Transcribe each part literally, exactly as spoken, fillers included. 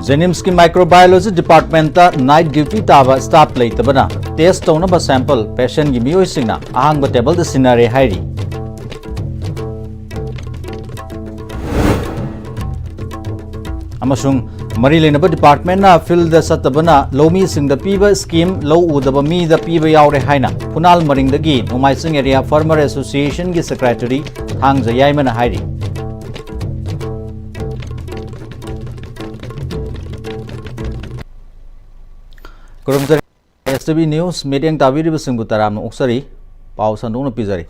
JNIMSꯀꯤ Microbiology Departmentꯇ night duty ꯇꯥꯕ staff ꯂꯩꯇꯕꯅ test ꯇꯧꯅꯕ sample patientꯀꯤ ꯃꯤꯑꯣꯏꯁꯤꯡꯅ ꯑꯍꯥꯡꯕ tableꯗ ꯁꯤꯟꯅꯔꯦ ꯍꯥꯏꯔꯤ꯫ ꯑꯃꯁꯨꯡ ꯃꯔꯤ ꯂꯩꯅꯕ departmentꯅ fieldꯗ ꯆꯠꯇꯕꯅ ꯂꯧꯃꯤꯁꯤꯡꯗ ꯄꯤꯕ scheme ꯂꯧ ꯎꯗꯕ ꯃꯤꯗ ꯄꯤꯕ ꯌꯥꯎꯔꯦ ꯍꯥꯏꯅ ꯐꯨꯅꯥꯜ ꯃꯔꯤꯡꯗꯒꯤ ꯅꯣꯡꯃꯥꯏꯆꯤꯡ Area Farmer Associationꯒꯤ secretaryꯒꯤ ꯊꯥꯡꯖ ꯌꯥꯏꯃꯅ ꯍꯥꯏꯔꯤ꯫ ꯈꯨꯔꯨꯝꯖꯔꯤ꯫ ISTV News ꯃꯤꯠꯌꯦꯡ ꯇꯥꯕꯤꯔꯤꯕꯁꯤꯡꯕꯨ ꯇꯔꯥꯝꯅ ꯑꯣꯛꯆꯔꯤ꯫ ꯄꯥꯎ ꯁꯟꯗꯣꯛꯅ ꯄꯤꯖꯔꯤ꯫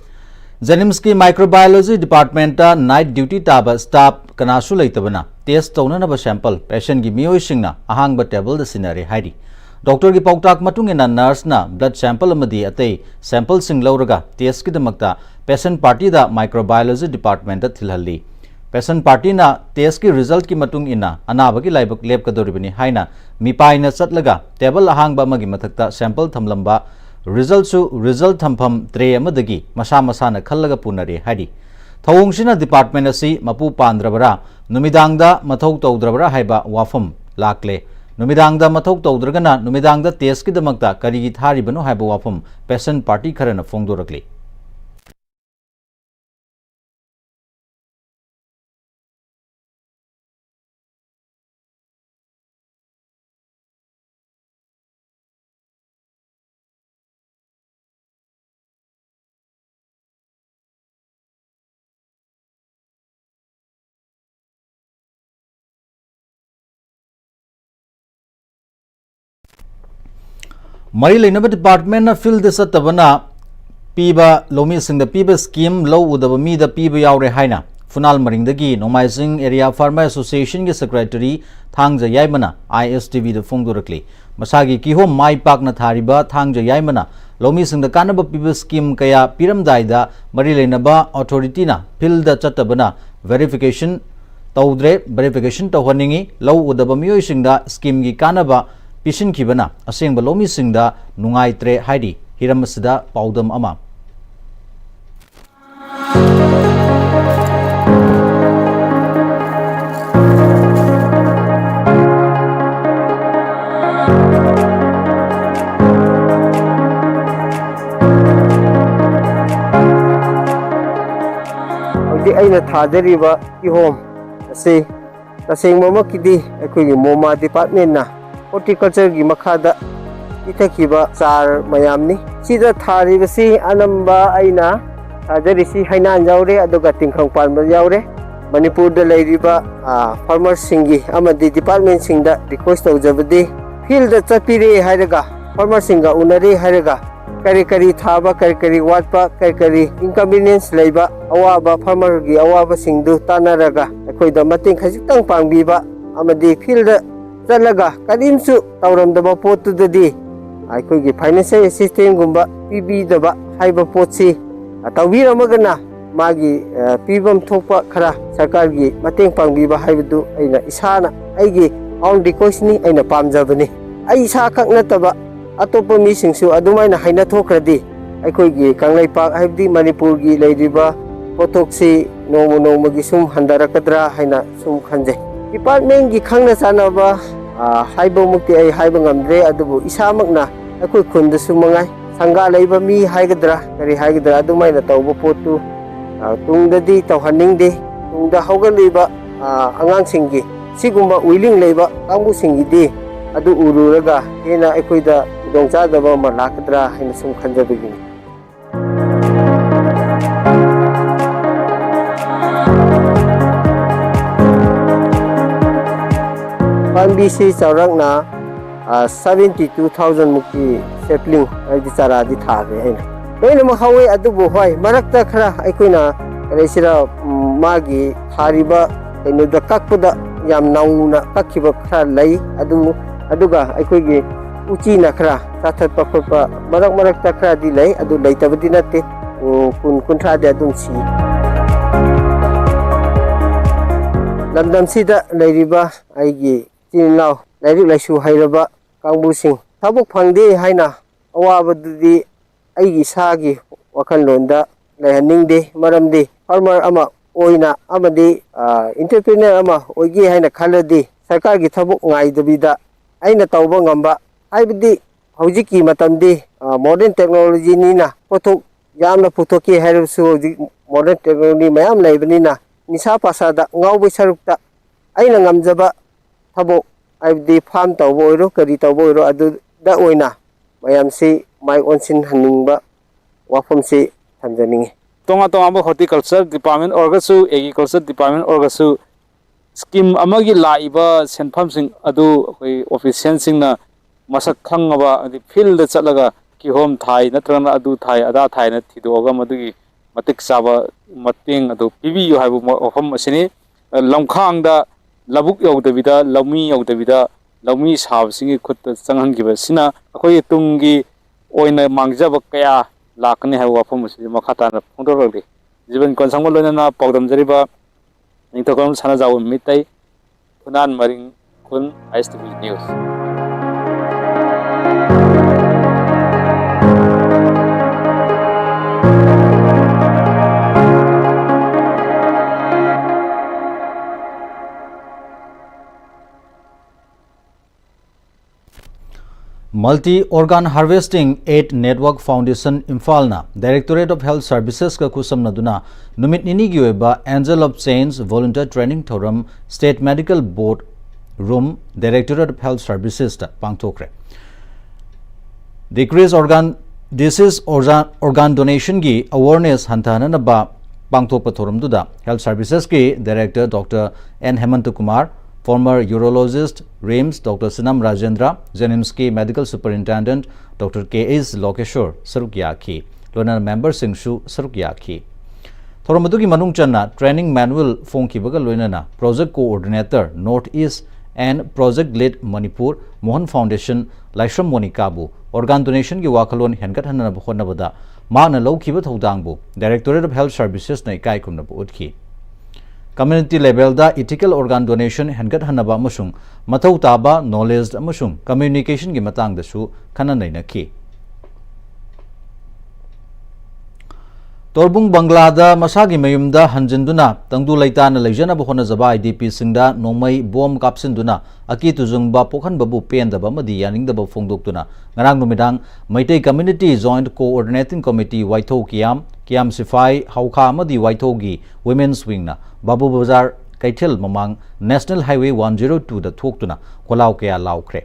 JNIMSꯀꯤ Microbiology Departmentꯇ night duty ꯇꯥꯕ staff ꯀꯅꯥꯁꯨ ꯂꯩꯇꯕꯅ test ꯇꯧꯅꯅꯕ sample patientꯀꯤ ꯃꯤꯑꯣꯏꯁꯤꯡꯅ ꯑꯍꯥꯡꯕ tableꯗ ꯁꯤꯟꯅꯔꯦ ꯍꯥꯏꯔꯤ꯫ Doctorꯒꯤ ꯄꯥꯎꯇꯥꯛ ꯃꯇꯨꯡ ꯏꯟꯅ nurseꯅ blood sample ꯑꯃꯗꯤ ꯑꯇꯩ sampleꯁꯤꯡ ꯂꯧꯔꯒ testꯀꯤꯗꯃꯛꯇ patient partyꯗ Microbiology Departmentꯇ ꯊꯤꯜꯍꯜꯂꯤ꯫ Patient partyꯅ testꯀꯤ resultꯀꯤ ꯃꯇꯨꯡ ꯏꯟꯅ ꯑꯅꯥꯕꯒꯤ ꯂꯥꯏꯕꯛ ꯂꯦꯞꯀꯗꯧꯔꯤꯕꯅꯤ ꯍꯥꯏꯅ ꯃꯤꯄꯥꯏꯅ ꯆꯠꯂꯒ table ꯑꯍꯥꯡꯕ ꯑꯃꯒꯤ ꯃꯊꯛꯇ sample ꯊꯝꯂꯝꯕ resultꯁꯨ result ꯊꯝꯐꯝ tray ꯑꯃꯗꯒꯤ ꯃꯁꯥ ꯃꯁꯥꯅ ꯈꯜꯂꯒ ꯄꯨꯅꯔꯦ ꯍꯥꯏꯔꯤ꯫ ꯊꯧꯑꯣꯡꯁꯤꯅ department ꯑꯁꯤ ꯃꯄꯨ ꯄꯥꯟꯗ꯭ꯔꯕꯔꯥ, ꯅꯨꯃꯤꯗꯥꯡꯗ ꯃꯊꯧ ꯇꯧꯗ꯭ꯔꯕꯔꯥ ꯍꯥꯏꯕ ꯋꯥꯐꯝ ꯂꯥꯛꯂꯦ꯫ ꯅꯨꯃꯤꯗꯥꯡꯗ ꯃꯊꯧ ꯇꯧꯗ꯭ꯔꯒꯅ ꯅꯨꯃꯤꯗꯥꯡꯗ testꯀꯤꯗꯃꯛꯇ ꯀꯔꯤꯒꯤ ꯊꯥꯔꯤꯕꯅꯣ ꯍꯥꯏꯕ ꯋꯥꯐꯝ patient party ꯈꯔꯅ ꯐꯣꯡꯗꯣꯔꯛꯂꯤ꯫ ꯃꯔꯤ ꯂꯩꯅꯕ departmentꯅ fieldꯗ ꯆꯠꯇꯕꯅ ꯄꯤꯕ, ꯂꯧꯃꯤꯁꯤꯡꯗ ꯄꯤꯕ scheme ꯂꯧ ꯎꯗꯕ ꯃꯤꯗ ꯄꯤꯕ ꯌꯥꯎꯔꯦ ꯍꯥꯏꯅ ꯐꯨꯅꯥꯜ ꯃꯔꯤꯡꯗꯒꯤ ꯅꯣꯡꯃꯥꯏꯖꯤꯡ Area Farmer Associationꯒꯤ secretaryꯒꯤ ꯊꯥꯡꯖ ꯌꯥꯏꯃꯅ ISTVꯗ ꯐꯣꯡꯗꯣꯔꯛꯂꯤ꯫ ꯃꯁꯥꯒꯤ ꯀꯤꯍꯣꯝ ꯃꯥꯏ ꯄꯥꯛꯅ ꯊꯥꯔꯤꯕ ꯊꯥꯡꯖ ꯌꯥꯏꯃꯅ ꯂꯧꯃꯤꯁꯤꯡꯗ ꯀꯥꯟꯅꯕ ꯄꯤꯕ scheme ꯀꯌꯥ ꯄꯤꯔꯝꯗꯥꯏꯗ ꯃꯔꯤ ꯂꯩꯅꯕ authorityꯅ fieldꯗ ꯆꯠꯇꯕꯅ verification ꯇꯧꯗ꯭ꯔꯦ, verification ꯇꯧꯍꯟꯅꯤꯡꯏ꯫ ꯂꯧ ꯎꯗꯕ ꯃꯤꯑꯣꯏꯁꯤꯡꯗ schemeꯒꯤ ꯀꯥꯟꯅꯕ ꯄꯤꯁꯤꯟꯈꯤꯕꯅ ꯑꯁꯦꯡꯕ ꯂꯧꯃꯤꯁꯤꯡꯗ ꯅꯨꯡꯉꯥꯏꯇ꯭ꯔꯦ ꯍꯥꯏꯔꯤ꯫ ꯍꯤꯔꯝ ꯑꯁꯤꯗ ꯄꯥꯎꯗꯝ ꯑꯃ꯫ ꯑꯩꯅ ꯊꯥꯖꯔꯤꯕ ꯀꯤꯍꯣꯝ ꯑꯁꯤ ꯇꯁꯦꯡꯕꯃꯛꯀꯤꯗꯤ ꯑꯩꯈꯣꯏꯒꯤ ꯃꯣꯃꯥ ꯗꯤꯄꯥꯔꯠꯃꯦꯟꯅ ꯍꯣꯔꯇꯤꯀꯜꯆꯔꯒꯤ ꯃꯈꯥꯗ ꯄꯤꯊꯈꯤꯕ ꯆꯥꯔ ꯃꯌꯥꯝꯅꯤ꯫ ꯁꯤꯗ ꯊꯥꯔꯤꯕꯁꯤ ꯑꯅꯝꯕ ꯑꯩꯅ ꯊꯥꯖꯔꯤꯁꯤ ꯍꯩꯅꯥꯟ ꯌꯥꯎꯔꯦ, ꯑꯗꯨꯒ ꯇꯤꯡꯈꯪ ꯄꯥꯟꯕ ꯌꯥꯎꯔꯦ꯫ ꯃꯅꯤꯄꯨꯔꯗ ꯂꯩꯔꯤꯕ, ꯑ, ꯐꯥꯔꯃꯔꯁꯤꯡꯒꯤ ꯑꯃꯗꯤ ꯗꯤꯄꯥꯔꯠꯃꯦꯟꯁꯤꯡꯗ ꯔꯤꯀ꯭ꯋꯦꯁ ꯇꯧꯖꯕꯗꯤ, ꯐꯤꯜꯗ ꯆꯠꯄꯤꯔꯦ ꯍꯥꯏꯔꯒ, ꯐꯥꯔꯃꯔꯁꯤꯡꯒ ꯎꯅꯔꯦ ꯍꯥꯏꯔꯒ, ꯀꯔꯤ ꯀꯔꯤ ꯊꯥꯕ, ꯀꯔꯤ ꯀꯔꯤ ꯋꯥꯠꯄ, ꯀꯔꯤ ꯀꯔꯤ ꯏꯟꯀꯟꯚꯤꯅꯤꯌꯦꯟꯁ ꯂꯩꯕ, ꯑꯋꯥꯕ, ꯐꯥꯔꯃꯔꯒꯤ ꯑꯋꯥꯕꯁꯤꯡꯗꯨ ꯇꯥꯟꯅꯔꯒ ꯑꯩꯈꯣꯏꯗ ꯃꯇꯦꯡ ꯈꯖꯤꯛꯇꯪ ꯄꯥꯡꯕꯤꯕ, ꯑꯃꯗꯤ ꯐꯤꯜꯗ ꯆꯠꯂꯒ ꯀꯔꯤꯝꯁꯨ ꯇꯧꯔꯝꯗꯕ ꯄꯣꯠꯇꯨꯗꯗꯤ ꯑꯩꯈꯣꯏꯒꯤ ꯐꯥꯏꯅꯥꯟꯁꯤꯌꯦꯜ ꯑꯦꯁꯤꯁꯇꯦꯟꯁꯒꯨꯝꯕ ꯄꯤꯕꯤꯗꯕ ꯍꯥꯏꯕ ꯄꯣꯠꯁꯤ, ꯑ, ꯇꯧꯕꯤꯔꯝꯃꯒꯅ ꯃꯥꯒꯤ, ꯑ, ꯄꯤꯐꯝ ꯊꯣꯛꯄ ꯈꯔ ꯁꯔꯀꯥꯔꯒꯤ ꯃꯇꯦꯡ ꯄꯥꯡꯕꯤꯕ ꯍꯥꯏꯕꯗꯨ ꯑꯩꯅ ꯏꯁꯥꯅ ꯑꯩꯒꯤ ꯑꯣꯟ ꯔꯤꯀ꯭ꯋꯦꯁꯅꯤ, ꯑꯩꯅ ꯄꯥꯝꯖꯕꯅꯤ꯫ ꯑꯩ ꯏꯁꯥꯈꯛ ꯅꯠꯇꯕ ꯑꯇꯣꯞꯄ ꯃꯤꯁꯤꯡꯁꯨ ꯑꯗꯨꯃꯥꯏꯅ ꯍꯩꯅꯊꯣꯛꯈ꯭ꯔꯗꯤ ꯑꯩꯈꯣꯏꯒꯤ ꯀꯪꯂꯩꯄꯥꯛ ꯍꯥꯏꯕꯗꯤ ꯃꯅꯤꯄꯨꯔꯒꯤ ꯂꯩꯔꯤꯕ ꯄꯣꯠꯊꯣꯛꯁꯤ ꯅꯣꯡꯃ ꯅꯣꯡꯃꯒꯤ ꯁꯨꯝ ꯍꯟꯊꯔꯛꯀꯗ꯭ꯔꯥ ꯍꯥꯏꯅ ꯁꯨꯝ ꯈꯟꯖꯩ꯫ ꯗꯤꯄꯥꯔꯠꯃꯦꯟꯒꯤ ꯈꯪꯅ ꯆꯥꯟꯅꯕ, ꯑ, ꯍꯥꯏꯕꯃꯛꯇꯤ ꯑꯩ ꯍꯥꯏꯕ ꯉꯝꯗ꯭ꯔꯦ, ꯑꯗꯨꯕꯨ ꯏꯁꯥꯃꯛꯅ ꯑꯩꯈꯣꯏ ꯈꯨꯟꯗꯁꯨ ꯃꯉꯥꯏ, ꯁꯪꯒꯥ ꯂꯩꯕ ꯃꯤ ꯍꯥꯏꯒꯗ꯭ꯔꯥ ꯀꯔꯤ ꯍꯥꯏꯒꯗ꯭ꯔꯥ, ꯑꯗꯨꯃꯥꯏꯅ ꯇꯧꯕ ꯄꯣꯠꯇꯨ, ꯑ, ꯇꯨꯡꯗꯗꯤ ꯇꯧꯍꯟꯅꯤꯡꯗꯦ꯫ ꯇꯨꯡꯗ ꯍꯧꯒꯠꯂꯤꯕ, ꯑ, ꯑꯉꯥꯡꯁꯤꯡꯒꯤ ꯁꯤꯒꯨꯝꯕ ꯋꯤꯂꯤꯡ ꯂꯩꯕ ꯀꯥꯡꯕꯨꯁꯤꯡꯒꯤꯗꯤ ꯑꯗꯨ ꯎꯔꯨꯔꯒ ꯍꯦꯟꯅ ꯑꯩꯈꯣꯏꯗ ꯈꯨꯗꯣꯡꯆꯥꯗꯕ ꯑꯃ ꯂꯥꯛꯀꯗ꯭ꯔꯥ ꯍꯥꯏꯅ ꯁꯨꯝ ꯈꯟꯖꯕꯒꯤꯅꯤ꯫ ꯄꯥꯝꯕꯤꯁꯤ ꯆꯥꯎꯔꯥꯛꯅ, ꯑ, seventy two thousand ꯃꯨꯛꯀꯤ sapling ꯍꯥꯏꯗꯤ ꯆꯥꯔꯥꯗꯤ ꯊꯥꯈ꯭ꯔꯦ ꯑꯩꯅ꯫ ꯂꯣꯏꯅꯃꯛ ꯍꯧꯋꯦ, ꯑꯗꯨꯕꯨ ꯍꯣꯏ, ꯃꯔꯛꯇ ꯈꯔ ꯑꯩꯈꯣꯏꯅ ꯀꯔꯤꯁꯤꯔ, ꯎꯝ, ꯃꯥꯒꯤ ꯊꯥꯔꯤꯕ ꯀꯩꯅꯣꯗ ꯀꯛꯄꯗ ꯌꯥꯝ ꯅꯧꯅ ꯀꯛꯈꯤꯕ ꯈꯔ ꯂꯩ꯫ ꯑꯗꯨ, ꯑꯗꯨꯒ ꯑꯩꯈꯣꯏꯒꯤ ꯎꯆꯤꯅ ꯈꯔ ꯆꯥꯊꯠꯄ ꯈꯣꯠꯄ ꯃꯔꯛ ꯃꯔꯛꯇ ꯈꯔꯗꯤ ꯂꯩ, ꯑꯗꯨ ꯂꯩꯇꯕꯗꯤ ꯅꯠꯇꯦ꯫ ꯎꯝ, ꯀꯨꯟ, ꯀꯨꯟꯊ꯭ꯔꯥꯗꯤ ꯑꯗꯨꯝ ꯁꯤ꯫ ꯂꯝꯗꯝꯁꯤꯗ ꯂꯩꯔꯤꯕ ꯑꯩꯒꯤ ꯏꯆꯤꯟ ꯏꯅꯥꯎ ꯂꯥꯏꯔꯤꯛ ꯂꯥꯏꯁꯨ ꯍꯩꯔꯕ ꯀꯥꯡꯕꯨꯁꯤꯡ ꯊꯕꯛ ꯐꯪꯗꯦ ꯍꯥꯏꯅ ꯑꯋꯥꯕꯗꯨꯗꯤ ꯑꯩꯒꯤ ꯏꯁꯥꯒꯤ ꯋꯥꯈꯜꯂꯣꯟꯗ ꯂꯩꯍꯟꯅꯤꯡꯗꯦ꯫ ꯃꯔꯝꯗꯤ ꯐꯥꯔꯃꯔ ꯑꯃ ꯑꯣꯏꯅ ꯑꯃꯗꯤ, ꯑ, ꯑꯦꯟꯇꯔꯄ꯭ꯔꯤꯅꯔ ꯑꯃ ꯑꯣꯏꯒꯦ ꯍꯥꯏꯅ ꯈꯜꯂꯗꯤ ꯁꯔꯀꯥꯔꯒꯤ ꯊꯕꯛ ꯉꯥꯏꯗꯕꯤꯗ ꯑꯩꯅ ꯇꯧꯕ ꯉꯝꯕ, ꯍꯥꯏꯕꯗꯤ ꯍꯧꯖꯤꯛꯀꯤ ꯃꯇꯝꯗꯤ, ꯑ, ꯃꯣꯗꯔꯟ ꯇꯦꯛꯅꯣꯂꯣꯖꯤꯅꯤꯅ ꯄꯣꯠꯊꯣꯛ ꯌꯥꯝꯅ ꯄꯨꯊꯣꯛꯀꯦ ꯍꯥꯏꯔꯕꯁꯨ ꯍꯧꯖꯤꯛ modern technology ꯃꯌꯥꯝ ꯂꯩꯕꯅꯤꯅ ꯅꯤꯁꯥ ꯄꯥꯁꯥꯗ ꯉꯥꯎꯕꯒꯤ ꯁꯔꯨꯛꯇ ꯑꯩꯅ ꯉꯝꯖꯕ ꯊꯕꯛ, ꯍꯥꯏꯕꯗꯤ farm ꯇꯧꯕ ꯑꯣꯏꯔꯣ, ꯀꯔꯤ ꯇꯧꯕ ꯑꯣꯏꯔꯣ, ꯑꯗꯨꯗ ꯑꯣꯏꯅ ꯃꯌꯥꯝꯁꯤ ꯃꯥꯏ ꯑꯣꯟꯁꯤꯟꯍꯟꯅꯤꯡꯕ ꯋꯥꯐꯝꯁꯤ ꯊꯝꯖꯅꯤꯡꯉꯤ꯫ ꯇꯣꯉꯥꯟ ꯇꯣꯉꯥꯟꯕ horticulture department ꯑꯣꯏꯔꯒꯁꯨ, agriculture department ꯑꯣꯏꯔꯒꯁꯨ, scheme ꯑꯃꯒꯤ ꯂꯥꯛꯏꯕ ꯁꯦꯟꯐꯝꯁꯤꯡ ꯑꯗꯨ ꯑꯩꯈꯣꯏ officialꯁꯤꯡꯅ ꯃꯁꯛ ꯈꯪꯉꯕ, ꯍꯥꯏꯗꯤ fieldꯗ ꯆꯠꯂꯒ ꯀꯤꯍꯣꯝ ꯊꯥꯏ ꯅꯠꯇ꯭ꯔꯒꯅ ꯑꯗꯨ ꯊꯥꯏ ꯑꯗꯥ ꯊꯥꯏꯅ ꯊꯤꯗꯣꯛꯑꯒ ꯃꯗꯨꯒꯤ ꯃꯇꯤꯛ ꯆꯥꯕ ꯃꯇꯦꯡ ꯑꯗꯨ ꯄꯤꯕꯤꯌꯨ ꯍꯥꯏꯕ ꯋꯥꯐꯝ ꯑꯁꯤꯅꯤ꯫ ꯂꯝꯈꯥꯡꯗ ꯂꯧꯕꯨꯛ ꯌꯧꯗꯕꯤꯗ, ꯂꯧꯃꯤ ꯌꯧꯗꯕꯤꯗ, ꯂꯧꯃꯤ ꯁꯥꯕꯁꯤꯡꯒꯤ ꯈꯨꯠꯇ ꯆꯪꯍꯟꯈꯤꯕꯁꯤꯅ ꯑꯩꯈꯣꯏꯒꯤ ꯇꯨꯡꯒꯤ ꯑꯣꯏꯅ ꯃꯥꯡꯖꯕ ꯀꯌꯥ ꯂꯥꯛꯀꯅꯤ ꯍꯥꯏꯕ ꯋꯥꯐꯝ ꯑꯁꯤꯁꯨ ꯃꯈꯥ ꯇꯥꯅ ꯐꯣꯡꯗꯣꯔꯛꯂꯤ꯫ ꯖꯤꯕꯟ ꯀꯣꯟꯁꯥꯡꯕ ꯂꯣꯏꯅꯅ ꯄꯥꯎꯗꯝꯖꯔꯤꯕ ꯅꯤꯡꯊꯧꯀꯣꯜ ꯁꯅꯥꯖꯥꯎꯕ ꯃꯤꯇꯩ, ꯐꯨꯅꯥꯟ ꯃꯔꯤꯡ ꯈꯨꯟ, ISTV News꯫ Multi Organ Harvesting Aid Network Foundation ꯏꯝꯐꯥꯜꯅ Directorate of Health Servicesꯀ ꯈꯨꯠꯁꯝꯅꯗꯨꯅ ꯅꯨꯃꯤꯠ ꯅꯤꯅꯤꯒꯤ ꯑꯣꯏꯕ Angel of Change Volunteer Training ꯊꯧꯔꯝ State Medical Board Room, Directorate of Health Servicesꯇ ꯄꯥꯡꯊꯣꯛꯈ꯭ꯔꯦ꯫ Decrease organ, disease organ, organ donationꯒꯤ awareness ꯍꯟꯊꯍꯟꯅꯕ ꯄꯥꯡꯊꯣꯛꯄ ꯊꯧꯔꯝꯗꯨꯗ Health Servicesꯀꯤ Director Doctor N Hemanta Kumar, former urologist, RIMS, Doctor Sunam Rajendra, JNIMSꯀꯤ Medical Superintendent Doctor K H Lokeshwar ꯁꯔꯨꯛ ꯌꯥꯈꯤ꯫ ꯂꯣꯏꯅꯅ memberꯁꯤꯡꯁꯨ ꯁꯔꯨꯛ ꯌꯥꯈꯤ꯫ ꯊꯧꯔꯝ ꯑꯗꯨꯒꯤ ꯃꯅꯨꯡ ꯆꯟꯅ training manual ꯐꯣꯡꯈꯤꯕꯒ ꯂꯣꯏꯅꯅ Project Coordinator North East and Project Lead Manipur, Mohan Foundation, Laishram ꯃꯣꯅꯤꯀꯥꯕꯨ organ donationꯒꯤ ꯋꯥꯈꯜꯂꯣꯟ ꯍꯦꯟꯒꯠꯍꯟꯅꯕ ꯍꯣꯠꯅꯕꯗ ꯃꯍꯥꯛꯅ ꯂꯧꯈꯤꯕ ꯊꯧꯗꯥꯡꯕꯨ Directorate of Health Servicesꯅ ꯏꯀꯥꯏ ꯈꯨꯝꯅꯕ ꯎꯠꯈꯤ꯫ Community levelꯗ ethical organ donation ꯍꯦꯟꯒꯠꯍꯟꯅꯕ ꯑꯃꯁꯨꯡ ꯃꯊꯧ ꯇꯥꯕ knowledge ꯑꯃꯁꯨꯡ communicationꯒꯤ ꯃꯇꯥꯡꯗꯁꯨ ꯈꯟꯅ ꯅꯩꯅꯈꯤ꯫ ꯇꯣꯔꯕꯨꯡ ꯕꯪꯒ꯭ꯂꯥꯗ ꯃꯁꯥꯒꯤ ꯃꯌꯨꯝꯗ ꯍꯟꯖꯤꯟꯗꯨꯅ ꯇꯪꯗꯨ ꯂꯩꯇꯥꯅ ꯂꯩꯖꯅꯕ ꯍꯣꯠꯅꯖꯕ IDPꯁꯤꯡꯗ ꯅꯣꯡꯃꯩ ꯕꯣꯝ ꯀꯥꯞꯁꯤꯟꯗꯨꯅ ꯑꯀꯤ ꯇꯨꯖꯨꯡꯕ ꯄꯣꯛꯍꯟꯕꯕꯨ ꯄꯦꯟꯗꯕ ꯑꯃꯗꯤ ꯌꯥꯅꯤꯡꯗꯕ ꯐꯣꯡꯗꯣꯛꯇꯨꯅ ꯉꯔꯥꯡ ꯅꯨꯃꯤꯗꯥꯡ Meitei Community Joint Coordinating Committee ꯋꯥꯏꯊꯧ ꯀꯤꯌꯥꯝ, ꯀꯤꯌꯥꯝ ꯁꯤꯐꯥꯏ ꯍꯧꯈꯥ ꯑꯃꯗꯤ ꯋꯥꯏꯊꯧꯒꯤ Women's Wingꯅ ꯕꯥꯕꯨ ꯕꯖꯥꯔ ꯀꯩꯊꯦꯜ ꯃꯃꯥꯡ National Highway one zero twoꯗ ꯊꯣꯛꯇꯨꯅ ꯈꯣꯜꯂꯥꯎ ꯀꯌꯥ ꯂꯥꯎꯈ꯭ꯔꯦ꯫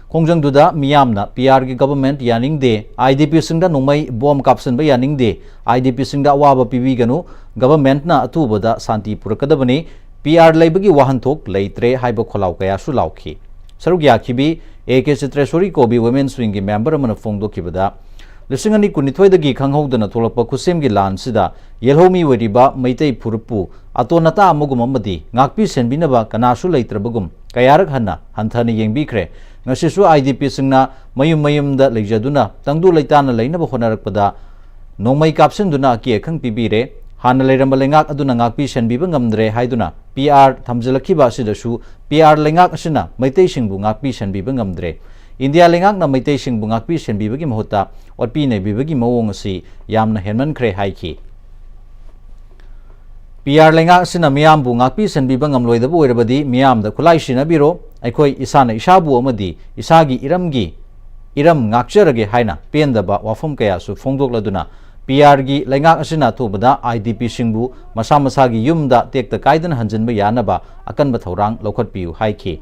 ꯈꯣꯡꯖꯪꯗꯨꯗ ꯃꯤꯌꯥꯝꯅ PRꯒꯤ government ꯌꯥꯅꯤꯡꯗꯦ, IDPꯁꯤꯡꯗ ꯅꯣꯡꯃꯩ ꯕꯣꯝ ꯀꯥꯞꯁꯤꯟꯕ ꯌꯥꯅꯤꯡꯗꯦ, IDPꯁꯤꯡꯗ ꯑꯋꯥꯕ ꯄꯤꯕꯤꯒꯅꯨ, governmentꯅ ꯑꯊꯨꯕꯗ ꯁꯥꯟꯇꯤ ꯄꯨꯔꯛꯀꯗꯕꯅꯤ, PR ꯂꯩꯕꯒꯤ ꯋꯥꯍꯟꯊꯣꯛ ꯂꯩꯇ꯭ꯔꯦ ꯍꯥꯏꯕ ꯈꯣꯜꯂꯥꯎ ꯀꯌꯥꯁꯨ ꯂꯥꯎꯈꯤ꯫ ꯁꯔꯨꯛ ꯌꯥꯈꯤꯕꯤ A K ꯆꯤꯇ꯭ꯔꯦꯁꯣꯔꯤ ꯀꯧꯕꯤ Women's Wingꯒꯤ member ꯑꯃꯅ ꯐꯣꯡꯗꯣꯛꯈꯤꯕꯗ, ꯂꯤꯁꯤꯡ ꯑꯅꯤ ꯀꯨꯟꯅꯤꯊꯣꯏꯗꯒꯤ ꯈꯪꯍꯧꯗꯅ ꯊꯣꯛꯂꯛꯄ ꯈꯨꯠꯁꯦꯝꯒꯤ ꯂꯥꯟꯁꯤꯗ ꯌꯦꯜꯍꯧꯃꯤ ꯑꯣꯏꯔꯤꯕ ꯃꯩꯇꯩ ꯐꯨꯔꯨꯞꯄꯨ ꯑꯇꯣꯟ ꯑꯇꯥ ꯑꯃꯒꯨꯝ ꯑꯃꯗꯤ ꯉꯥꯛꯄꯤ ꯁꯦꯟꯕꯤꯅꯕ ꯀꯅꯥꯁꯨ ꯂꯩꯇ꯭ꯔꯕꯒꯨꯝ ꯀꯌꯥꯔꯛ ꯍꯟꯅ ꯍꯟꯊꯅ ꯌꯦꯡꯕꯤꯈ꯭ꯔꯦ꯫ ꯉꯁꯤꯁꯨ IDPꯁꯤꯡꯅ ꯃꯌꯨꯝ ꯃꯌꯨꯝꯗ ꯂꯩꯖꯗꯨꯅ ꯇꯪꯗꯨ ꯂꯩꯇꯥꯅ ꯂꯩꯅꯕ ꯍꯣꯠꯅꯔꯛꯄꯗ ꯅꯣꯡꯃꯩ ꯀꯥꯞꯁꯤꯟꯗꯨꯅ ꯑꯀꯤ ꯑꯈꯪ ꯄꯤꯕꯤꯔꯦ꯫ ꯍꯥꯟꯅ ꯂꯩꯔꯝꯕ ꯂꯩꯉꯥꯛ ꯑꯗꯨꯅ ꯉꯥꯛꯄꯤ ꯁꯦꯟꯕꯤꯕ ꯉꯝꯗ꯭ꯔꯦ ꯍꯥꯏꯗꯨꯅ PR ꯊꯝꯖꯤꯜꯂꯛꯈꯤꯕ ꯑꯁꯤꯗꯁꯨ PR ꯂꯩꯉꯥꯛ ꯑꯁꯤꯅ ꯃꯩꯇꯩꯁꯤꯡꯕꯨ ꯉꯥꯛꯄꯤ ꯁꯦꯟꯕꯤꯕ ꯉꯝꯗ꯭ꯔꯦ꯫ ꯏꯟꯗꯤꯌꯥ ꯂꯩꯉꯥꯛꯅ ꯃꯩꯇꯩꯁꯤꯡꯕꯨ ꯉꯥꯛꯄꯤ ꯁꯦꯟꯕꯤꯕꯒꯤ ꯃꯍꯨꯠꯇ ꯑꯣꯠꯄꯤ ꯅꯩꯕꯤꯕꯒꯤ ꯃꯑꯣꯡ ꯑꯁꯤ ꯌꯥꯝꯅ ꯍꯦꯟꯃꯟꯈ꯭ꯔꯦ ꯍꯥꯏꯈꯤ꯫ PR ꯂꯩꯉꯥꯛ ꯑꯁꯤꯅ ꯃꯤꯌꯥꯝꯕꯨ ꯉꯥꯛꯄꯤ ꯁꯦꯟꯕꯤꯕ ꯉꯝꯂꯣꯏꯗꯕ ꯑꯣꯏꯔꯕꯗꯤ ꯃꯤꯌꯥꯝꯗ ꯈꯨꯠꯂꯥꯏ ꯁꯤꯟꯅꯕꯤꯔꯣ, ꯑꯩꯈꯣꯏ ꯏꯁꯥꯅ ꯏꯁꯥꯕꯨ ꯑꯃꯗꯤ ꯏꯁꯥꯒꯤ ꯏꯔꯝꯒꯤ ꯏꯔꯝ ꯉꯥꯛꯆꯔꯒꯦ ꯍꯥꯏꯅ ꯄꯦꯟꯗꯕ ꯋꯥꯐꯝ ꯀꯌꯥꯁꯨ ꯐꯣꯡꯗꯣꯛꯂꯗꯨꯅ PRꯒꯤ ꯂꯩꯉꯥꯛ ꯑꯁꯤꯅ ꯑꯊꯨꯕꯗ IDPꯁꯤꯡꯕꯨ ꯃꯁꯥ ꯃꯁꯥꯒꯤ ꯌꯨꯝꯗ ꯇꯦꯛꯇ ꯀꯥꯏꯗꯅ ꯍꯟꯖꯤꯟꯕ ꯌꯥꯅꯕ ꯑꯀꯟꯕ ꯊꯧꯔꯥꯡ ꯂꯧꯈꯠꯄꯤꯌꯨ ꯍꯥꯏꯈꯤ꯫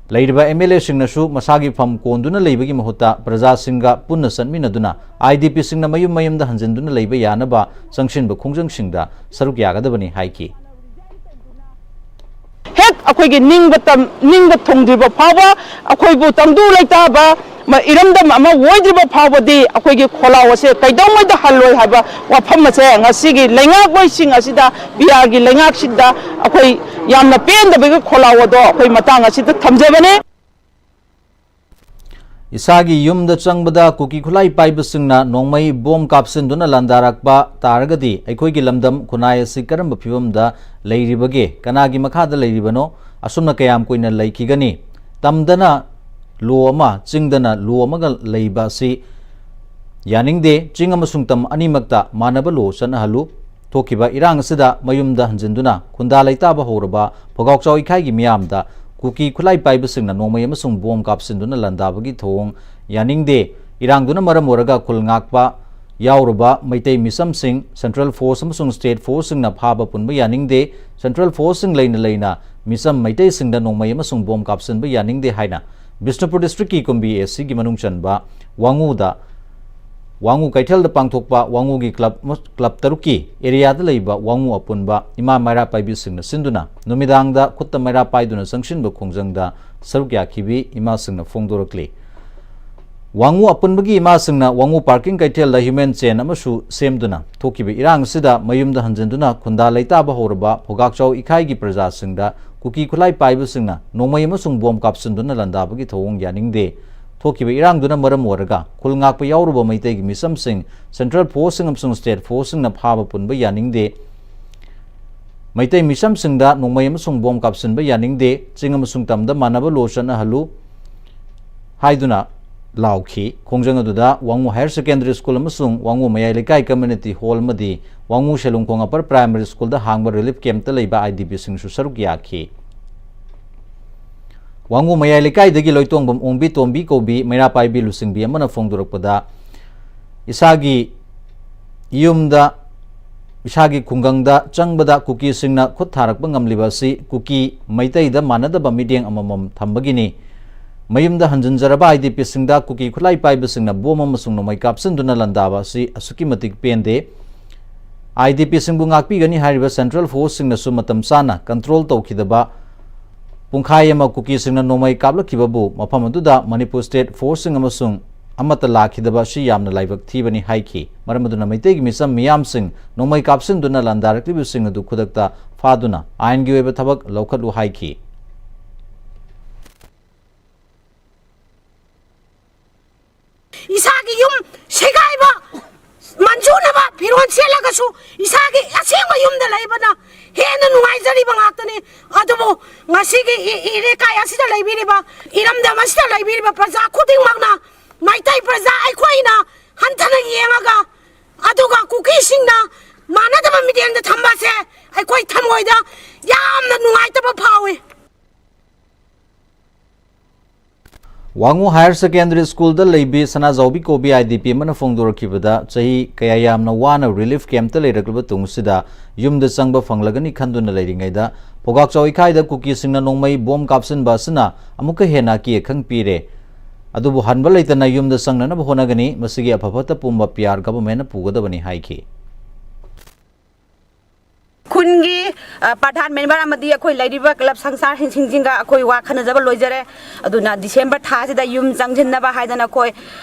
ꯂꯩꯔꯤꯕ MLAꯁꯤꯡꯅꯁꯨ ꯃꯁꯥꯒꯤ ꯐꯝ ꯀꯣꯟꯗꯨꯅ ꯂꯩꯕꯒꯤ ꯃꯍꯨꯠꯇ ꯄ꯭ꯔꯖꯥꯁꯤꯡꯒ ꯄꯨꯟꯅ ꯆꯠꯃꯤꯟꯅꯗꯨꯅ IDPꯁꯤꯡꯅ ꯃꯌꯨꯝ ꯃꯌꯨꯝꯗ ꯍꯟꯖꯤꯟꯗꯨꯅ ꯂꯩꯕ ꯌꯥꯅꯕ ꯆꯪꯁꯤꯟꯕ ꯈꯣꯡꯖꯪꯁꯤꯡꯗ ꯁꯔꯨꯛ ꯌꯥꯒꯗꯕꯅꯤ ꯍꯥꯏꯈꯤ꯫ ꯍꯦꯛ ꯑꯩꯈꯣꯏꯒꯤ ꯅꯤꯡꯕ ꯇꯝ-, ꯅꯤꯡꯕ ꯊꯨꯡꯗ꯭ꯔꯤꯕ ꯐꯥꯎꯕ, ꯑꯩꯈꯣꯏꯕꯨ ꯇꯪꯗꯨ ꯂꯩꯇꯥꯕ ꯃ-, ꯏꯔꯝꯗꯝ ꯑꯃ ꯑꯣꯏꯗ꯭ꯔꯤꯕ ꯐꯥꯎꯕꯗꯤ ꯑꯩꯈꯣꯏꯒꯤ ꯈꯣꯜꯂꯥꯎ ꯑꯁꯦ ꯀꯩꯗꯧꯉꯩꯗ ꯍꯜꯂꯣꯏ ꯍꯥꯏꯕ ꯋꯥꯐꯝ ꯑꯁꯦ ꯉꯁꯤꯒꯤ ꯂꯩꯉꯥꯛꯂꯣꯏꯁꯤꯡ ꯑꯁꯤꯗ, PRꯒꯤ ꯂꯩꯉꯥꯛꯁꯤꯗ ꯑꯩꯈꯣꯏ ꯌꯥꯝꯅ ꯄꯦꯟꯗꯕꯒꯤ ꯈꯣꯜꯂꯥꯎ ꯑꯗꯣ ꯑꯩꯈꯣꯏ ꯃꯇꯥꯡ ꯑꯁꯤꯗ ꯊꯝꯖꯕꯅꯤ꯫ ꯏꯁꯥꯒꯤ ꯌꯨꯝꯗ ꯆꯪꯕꯗ ꯀꯨꯀꯤ ꯈꯨꯠꯂꯥꯏ ꯄꯥꯏꯕꯁꯤꯡꯅ ꯅꯣꯡꯃꯩ ꯕꯣꯝ ꯀꯥꯞꯁꯤꯟꯗꯨꯅ ꯂꯥꯟꯗꯥꯔꯛꯄ ꯇꯥꯔꯒꯗꯤ ꯑꯩꯈꯣꯏꯒꯤ ꯂꯝꯗꯝ ꯈꯨꯟꯅꯥꯏ ꯑꯁꯤ ꯀꯔꯝꯕ ꯐꯤꯕꯝꯗ ꯂꯩꯔꯤꯕꯒꯦ? ꯀꯅꯥꯒꯤ ꯃꯈꯥꯗ ꯂꯩꯔꯤꯕꯅꯣ? ꯑꯁꯨꯝꯅ ꯀꯌꯥꯝ ꯀꯨꯏꯅ ꯂꯩꯈꯤꯒꯅꯤ? ꯇꯝꯗꯅ ꯂꯣ ꯑꯃ, ꯆꯤꯡꯗꯅ ꯂꯣ ꯑꯃꯒ ꯂꯩꯕ ꯑꯁꯤ ꯌꯥꯅꯤꯡꯗꯦ꯫ ꯆꯤꯡ ꯑꯃꯁꯨꯡ ꯇꯝ ꯑꯅꯤꯃꯛꯇ ꯃꯥꯟꯅꯕ ꯂꯣ ꯆꯠꯅꯍꯜꯂꯨ꯫ ꯊꯣꯛꯈꯤꯕ ꯏꯔꯥꯡ ꯑꯁꯤꯗ ꯃꯌꯨꯝꯗ ꯍꯟꯖꯤꯟꯗꯨꯅ ꯈꯨꯟꯗꯥ ꯂꯩꯇꯥꯕ ꯍꯧꯔꯕ ꯐꯧꯒꯥꯎꯆꯥꯎ ꯏꯈꯥꯏꯒꯤ ꯃꯤꯌꯥꯝꯗ ꯀꯨꯀꯤ ꯈꯨꯠꯂꯥꯏ ꯄꯥꯏꯕꯁꯤꯡꯅ ꯅꯣꯡꯃꯩ ꯑꯃꯁꯨꯡ ꯕꯣꯝ ꯀꯥꯞꯁꯤꯟꯗꯨꯅ ꯂꯥꯟꯗꯥꯕꯒꯤ ꯊꯧꯑꯣꯡ ꯌꯥꯅꯤꯡꯗꯦ꯫ ꯏꯔꯥꯡꯗꯨꯅ ꯃꯔꯝ ꯑꯣꯏꯔꯒ ꯈꯨꯜ ꯉꯥꯛꯄ ꯌꯥꯎꯔꯕ ꯃꯩꯇꯩ ꯃꯤꯆꯝꯁꯤꯡ, ꯁꯦꯟꯇ꯭ꯔꯦꯜ ꯐꯣꯔꯁ ꯑꯃꯁꯨꯡ ꯁ꯭ꯇꯦꯠ ꯐꯣꯔꯁꯁꯤꯡꯅ ꯐꯥꯕ ꯄꯨꯟꯕ ꯌꯥꯅꯤꯡꯗꯦ꯫ ꯁꯦꯟꯇ꯭ꯔꯦꯜ ꯐꯣꯔꯁꯁꯤꯡ ꯂꯩꯅ ꯂꯩꯅ ꯃꯤꯆꯝ ꯃꯩꯇꯩꯁꯤꯡꯗ ꯅꯣꯡꯃꯩ ꯑꯃꯁꯨꯡ ꯕꯣꯝ ꯀꯥꯞꯁꯤꯟꯕ ꯌꯥꯅꯤꯡꯗꯦ ꯍꯥꯏꯅ ꯕꯤꯁꯅꯨꯄꯨꯔ ꯗꯤꯁꯇ꯭ꯔꯤꯛꯀꯤ ꯀꯨꯝꯕꯤ ꯑꯦ ꯁꯤꯒꯤ ꯃꯅꯨꯡ ꯆꯟꯕ ꯋꯥꯉꯨꯗ ꯋꯥꯉꯨ ꯀꯩꯊꯦꯜꯗ ꯄꯥꯡꯊꯣꯛꯄ ꯋꯥꯉꯨꯒꯤ ꯀ꯭ꯂꯕ, ꯀ꯭ꯂꯕ ꯇꯔꯨꯛꯀꯤ ꯑꯦꯔꯤꯌꯥꯗ ꯂꯩꯕ ꯋꯥꯉꯨ ꯑꯄꯨꯟꯕ ꯏꯃꯥ ꯃꯩꯔꯥ ꯄꯥꯏꯕꯤꯁꯤꯡꯅ ꯁꯤꯟꯗꯨꯅ ꯅꯨꯃꯤꯗꯥꯡꯗ ꯈꯨꯠꯇ ꯃꯩꯔꯥ ꯄꯥꯏꯗꯨꯅ ꯆꯪꯁꯤꯟꯕ ꯈꯣꯡꯖꯪꯗ ꯁꯔꯨꯛ ꯌꯥꯈꯤꯕꯤ ꯏꯃꯥꯁꯤꯡꯅ ꯐꯣꯡꯗꯣꯔꯛꯂꯤ꯫ ꯋꯥꯉꯨ ꯑꯄꯨꯟꯕꯒꯤ ꯏꯃꯥꯁꯤꯡꯅ ꯋꯥꯉꯨ ꯄꯥꯔꯀꯤꯡ ꯀꯩꯊꯦꯜꯗ ꯍ꯭ꯌꯨꯃꯦꯟ ꯆꯦꯟ ꯑꯃꯁꯨ ꯁꯦꯝꯗꯨꯅ ꯊꯣꯛꯈꯤꯕ ꯏꯔꯥꯡ ꯑꯁꯤꯗ ꯃꯌꯨꯝꯗ ꯍꯟꯖꯤꯟꯗꯨꯅ ꯈꯨꯟꯗꯥ ꯂꯩꯇꯥꯕ ꯍꯧꯔꯕ ꯐꯧꯒꯥꯛꯆꯥꯎ ꯏꯈꯥꯏꯒꯤ ꯄ꯭ꯔꯖꯥꯁꯤꯡꯗ ꯀꯨꯀꯤ ꯈꯨꯠꯂꯥꯏ ꯄꯥꯏꯕꯁꯤꯡꯅ ꯅꯣꯡꯃꯩ ꯑꯃꯁꯨꯡ ꯕꯣꯝ ꯀꯥꯞꯁꯤꯟꯗꯨꯅ ꯂꯥꯟꯗꯥꯕꯒꯤ ꯊꯧꯑꯣꯡ ꯌꯥꯅꯤꯡꯗꯦ꯫ ꯊꯣꯛꯈꯤꯕ ꯏꯔꯥꯡꯗꯨꯅ ꯃꯔꯝ ꯑꯣꯏꯔꯒ ꯈꯨꯜ ꯉꯥꯛꯄ ꯌꯥꯎꯔꯨꯕ ꯃꯩꯇꯩꯒꯤ ꯃꯤꯆꯝꯁꯤꯡ ꯁꯦꯟꯇ꯭ꯔꯦꯜ ꯐꯣꯔꯁꯁꯤꯡ ꯑꯃꯁꯨꯡ ꯁ꯭ꯇꯦꯠ ꯐꯣꯔꯁꯁꯤꯡꯅ ꯐꯥꯕ ꯄꯨꯟꯕ ꯌꯥꯅꯤꯡꯗꯦ꯫ ꯃꯩꯇꯩ ꯃꯤꯆꯝꯁꯤꯡꯗ ꯅꯣꯡꯃꯩ ꯑꯃꯁꯨꯡ ꯕꯣꯝ ꯀꯥꯞꯁꯤꯟꯕ ꯌꯥꯅꯤꯡꯗꯦ꯫ ꯆꯤꯡ ꯑꯃꯁꯨꯡ ꯇꯝꯗ ꯃꯥꯟꯅꯕ ꯂꯣ ꯆꯠꯅꯍꯜꯂꯨ ꯍꯥꯏꯗꯨꯅ ꯂꯥꯎꯈꯤ꯫ ꯈꯣꯡꯖꯪ ꯑꯗꯨꯗ ꯋꯥꯉꯨ ꯍꯥꯌꯔ ꯁꯦꯀꯦꯟꯗꯔꯤ ꯁ꯭ꯀꯨꯜ ꯑꯃꯁꯨꯡ ꯋꯥꯉꯨ ꯃꯌꯥꯏ ꯂꯩꯀꯥꯏ ꯀꯝꯃ꯭ꯌꯨꯅꯤꯇꯤ ꯍꯣꯜ ꯑꯃꯗꯤ ꯋꯥꯉꯨ ꯁꯦꯂꯨꯡꯈꯣꯡ ꯑꯄꯔ ꯄ꯭ꯔꯥꯏꯃꯔꯤ ꯁ꯭ꯀꯨꯜꯗ ꯍꯥꯡꯕ ꯔꯤꯂꯤꯐ ꯀꯦꯝꯞꯇ ꯂꯩꯕ ꯑꯥꯏ ꯗꯤ ꯄꯤꯁꯤꯡꯁꯨ ꯁꯔꯨꯛ ꯌꯥꯈꯤ꯫ ꯋꯥꯉꯨ ꯃꯌꯥꯏ ꯂꯩꯀꯥꯏꯗꯒꯤ ꯂꯣꯏꯇꯣꯡꯕꯝ ꯑꯣꯡꯕꯤ ꯇꯣꯝꯕꯤ ꯀꯧꯕꯤ ꯃꯩꯔꯥ ꯄꯥꯏꯕꯤ ꯂꯨꯆꯤꯡꯕꯤ ꯑꯃꯅ ꯐꯣꯡꯗꯣꯔꯛꯄꯗ, ꯏꯁꯥꯒꯤ ꯌꯨꯝꯗ, ꯏꯁꯥꯒꯤ ꯈꯨꯡꯒꯪꯗ ꯆꯪꯕꯗ ꯀꯨꯀꯤꯁꯤꯡꯅ ꯈꯨꯠ ꯊꯥꯔꯛꯄ ꯉꯝꯂꯤꯕ ꯑꯁꯤ ꯀꯨꯀꯤ ꯃꯩꯇꯩꯗ ꯃꯥꯟꯅꯗꯕ ꯃꯤꯠꯌꯦꯡ ꯑꯃꯃꯝ ꯊꯝꯕꯒꯤꯅꯤ꯫ ꯃꯌꯨꯝꯗ ꯍꯟꯖꯤꯟꯖꯔꯕ ꯑꯥꯏ ꯗꯤ ꯄꯤꯁꯤꯡꯗ ꯀꯨꯀꯤ ꯈꯨꯠꯂꯥꯏ ꯄꯥꯏꯕꯁꯤꯡꯅ ꯕꯣꯝ ꯑꯃꯁꯨꯡ ꯅꯣꯡꯃꯩ ꯀꯥꯞꯁꯤꯟꯗꯨꯅ ꯂꯥꯟꯗꯥꯕ ꯑꯁꯤ ꯑꯁꯨꯛꯀꯤ ꯃꯇꯤꯛ ꯄꯦꯟꯗꯦ꯫ ꯑꯥꯏ ꯗꯤ ꯄꯤꯁꯤꯡꯕꯨ ꯉꯥꯛꯄꯤꯒꯅꯤ ꯍꯥꯏꯔꯤꯕ ꯁꯦꯟꯇ꯭ꯔꯦꯜ ꯐꯣꯔꯁꯁꯤꯡꯅꯁꯨ ꯃꯇꯝ ꯆꯥꯅ ꯀꯟꯇ꯭ꯔꯣꯜ ꯇꯧꯈꯤꯗꯕ, ꯄꯨꯡꯈꯥꯏ ꯑꯃ ꯀꯨꯀꯤꯁꯤꯡꯅ ꯅꯣꯡꯃꯩ ꯀꯥꯞꯂꯛꯈꯤꯕꯕꯨ ꯃꯐꯝ ꯑꯗꯨꯗ ꯃꯅꯤꯄꯨꯔ ꯁ꯭ꯇꯦꯠ ꯐꯣꯔꯁꯁꯤꯡ ꯑꯃꯁꯨꯡ ꯑꯃꯠꯇ ꯂꯥꯛꯈꯤꯗꯕ ꯑꯁꯤ ꯌꯥꯝꯅ ꯂꯥꯏꯕꯛ ꯊꯤꯕꯅꯤ ꯍꯥꯏꯈꯤ꯫ ꯃꯔꯝ ꯑꯗꯨꯅ ꯃꯩꯇꯩꯒꯤ ꯃꯤꯆꯝ ꯃꯤꯌꯥꯝꯁꯤꯡ ꯅꯣꯡꯃꯩ ꯀꯥꯞꯁꯤꯟꯗꯨꯅ ꯂꯥꯟꯗꯥꯔꯛꯂꯤꯕꯁꯤꯡ ꯑꯗꯨ ꯈꯨꯗꯛꯇ ꯐꯥꯗꯨꯅ ꯑꯥꯏꯟꯒꯤ ꯑꯣꯏꯕ ꯊꯕꯛ ꯂꯧꯈꯠꯂꯨ ꯍꯥꯏꯈꯤ꯫ ꯏꯁꯥꯒꯤ ꯌꯨꯝ ꯁꯦꯒꯥꯏꯕ ꯃꯟꯖꯨꯅꯕ ꯐꯤꯔꯣꯜ ꯁꯦꯠꯂꯒꯁꯨ ꯏꯁꯥꯒꯤ ꯑꯁꯦꯡꯕ ꯌꯨꯝꯗ ꯂꯩꯕꯅ ꯍꯦꯟꯅ ꯅꯨꯡꯉꯥꯏꯖꯔꯤꯕ ꯉꯥꯛꯇꯅꯤ꯫ ꯑꯗꯨꯕꯨ ꯉꯁꯤꯒꯤ ꯏ-, ꯏꯔꯩꯀꯥꯏ ꯑꯁꯤꯗ ꯂꯩꯕꯤꯔꯤꯕ, ꯏꯔꯝꯗꯝ ꯑꯁꯤꯗ ꯂꯩꯕꯤꯔꯤꯕ ꯄ꯭ꯔꯖꯥ ꯈꯨꯗꯤꯡꯃꯛꯅ ꯃꯩꯇꯩ ꯄ꯭ꯔꯖꯥ ꯑꯩꯈꯣꯏꯅ ꯍꯟꯊ ꯇꯦꯟꯗ ꯊꯝꯕꯁꯦ ꯑꯩꯈꯣꯏ ꯊꯃꯣꯏꯗ ꯌꯥꯝꯅ ꯅꯨꯡꯉꯥꯏꯇꯕ ꯐꯥꯎꯏ꯫ ꯋꯥꯉꯨ ꯍꯥꯌꯔ ꯁꯦꯀꯦꯟꯗꯔꯤ ꯁ꯭ꯀꯨꯜꯗ ꯂꯩꯕꯤ ꯁꯅꯥꯖꯥꯎꯕꯤ ꯀꯧꯕꯤ ꯑꯥꯏ ꯗꯤ ꯄꯤ ꯑꯃꯅ ꯐꯣꯡꯗꯣꯔꯛꯈꯤꯕꯗ, ꯆꯍꯤ ꯀꯌꯥ ꯌꯥꯝꯅ ꯋꯥꯅ ꯔꯤꯂꯤꯐ ꯀꯦꯝꯞꯇ ꯂꯩꯔꯛꯂꯕ ꯇꯨꯡꯁꯤꯗ ꯌꯨꯝꯗ ꯆꯪꯕ ꯐꯪꯂꯒꯅꯤ ꯈꯟꯗꯨꯅ ꯂꯩꯔꯤꯉꯩꯗ, ꯄꯣꯒꯥꯛꯆꯥꯎ ꯏꯀꯥꯏꯗ ꯀꯨꯀꯤꯁꯤꯡꯅ ꯅꯣꯡꯃꯩ ꯕꯣꯝ ꯀꯥꯞꯁꯤꯟꯕ ꯑꯁꯤꯅ ꯑꯃꯨꯛꯀ ꯍꯦꯟꯅ ꯑꯀꯤ ꯑꯈꯪ ꯄꯤꯔꯦ꯫ ꯑꯗꯨꯕꯨ ꯍꯟꯕ ꯂꯩꯇꯅ ꯌꯨꯝꯗ ꯆꯪꯅꯅꯕ ꯍꯣꯠꯅꯒꯅꯤ꯫ ꯃꯁꯤꯒꯤ ꯑꯐ ꯐꯠꯇ ꯄꯨꯝꯕ ꯄꯤ ꯑꯥꯔ ꯒꯚꯔꯟꯃꯦꯟꯠꯅ ꯄꯨꯒꯗꯕꯅꯤ ꯍꯥꯏꯈꯤ꯫ ꯈꯨꯟꯒꯤ ꯄ꯭ꯔꯙꯥꯟ ꯃꯦꯝꯕꯔ ꯑꯃꯗꯤ ꯑꯩꯈꯣꯏ ꯂꯩꯔꯤꯕ ꯀ꯭ꯂꯕ ꯁꯪꯁꯊꯥꯟꯁꯤꯡꯁꯤꯡꯒ ꯑꯩꯈꯣꯏ ꯋꯥ ꯈꯟꯅꯖꯕ ꯂꯣꯏꯖꯔꯦ꯫ ꯑꯗꯨꯅ ꯗꯤꯁꯦꯝꯕꯔ ꯊꯥꯁꯤꯗ ꯌꯨꯝ ꯆꯪꯁꯤꯟꯅꯕ ꯍꯥꯏꯗꯅ ꯑꯩꯈꯣꯏ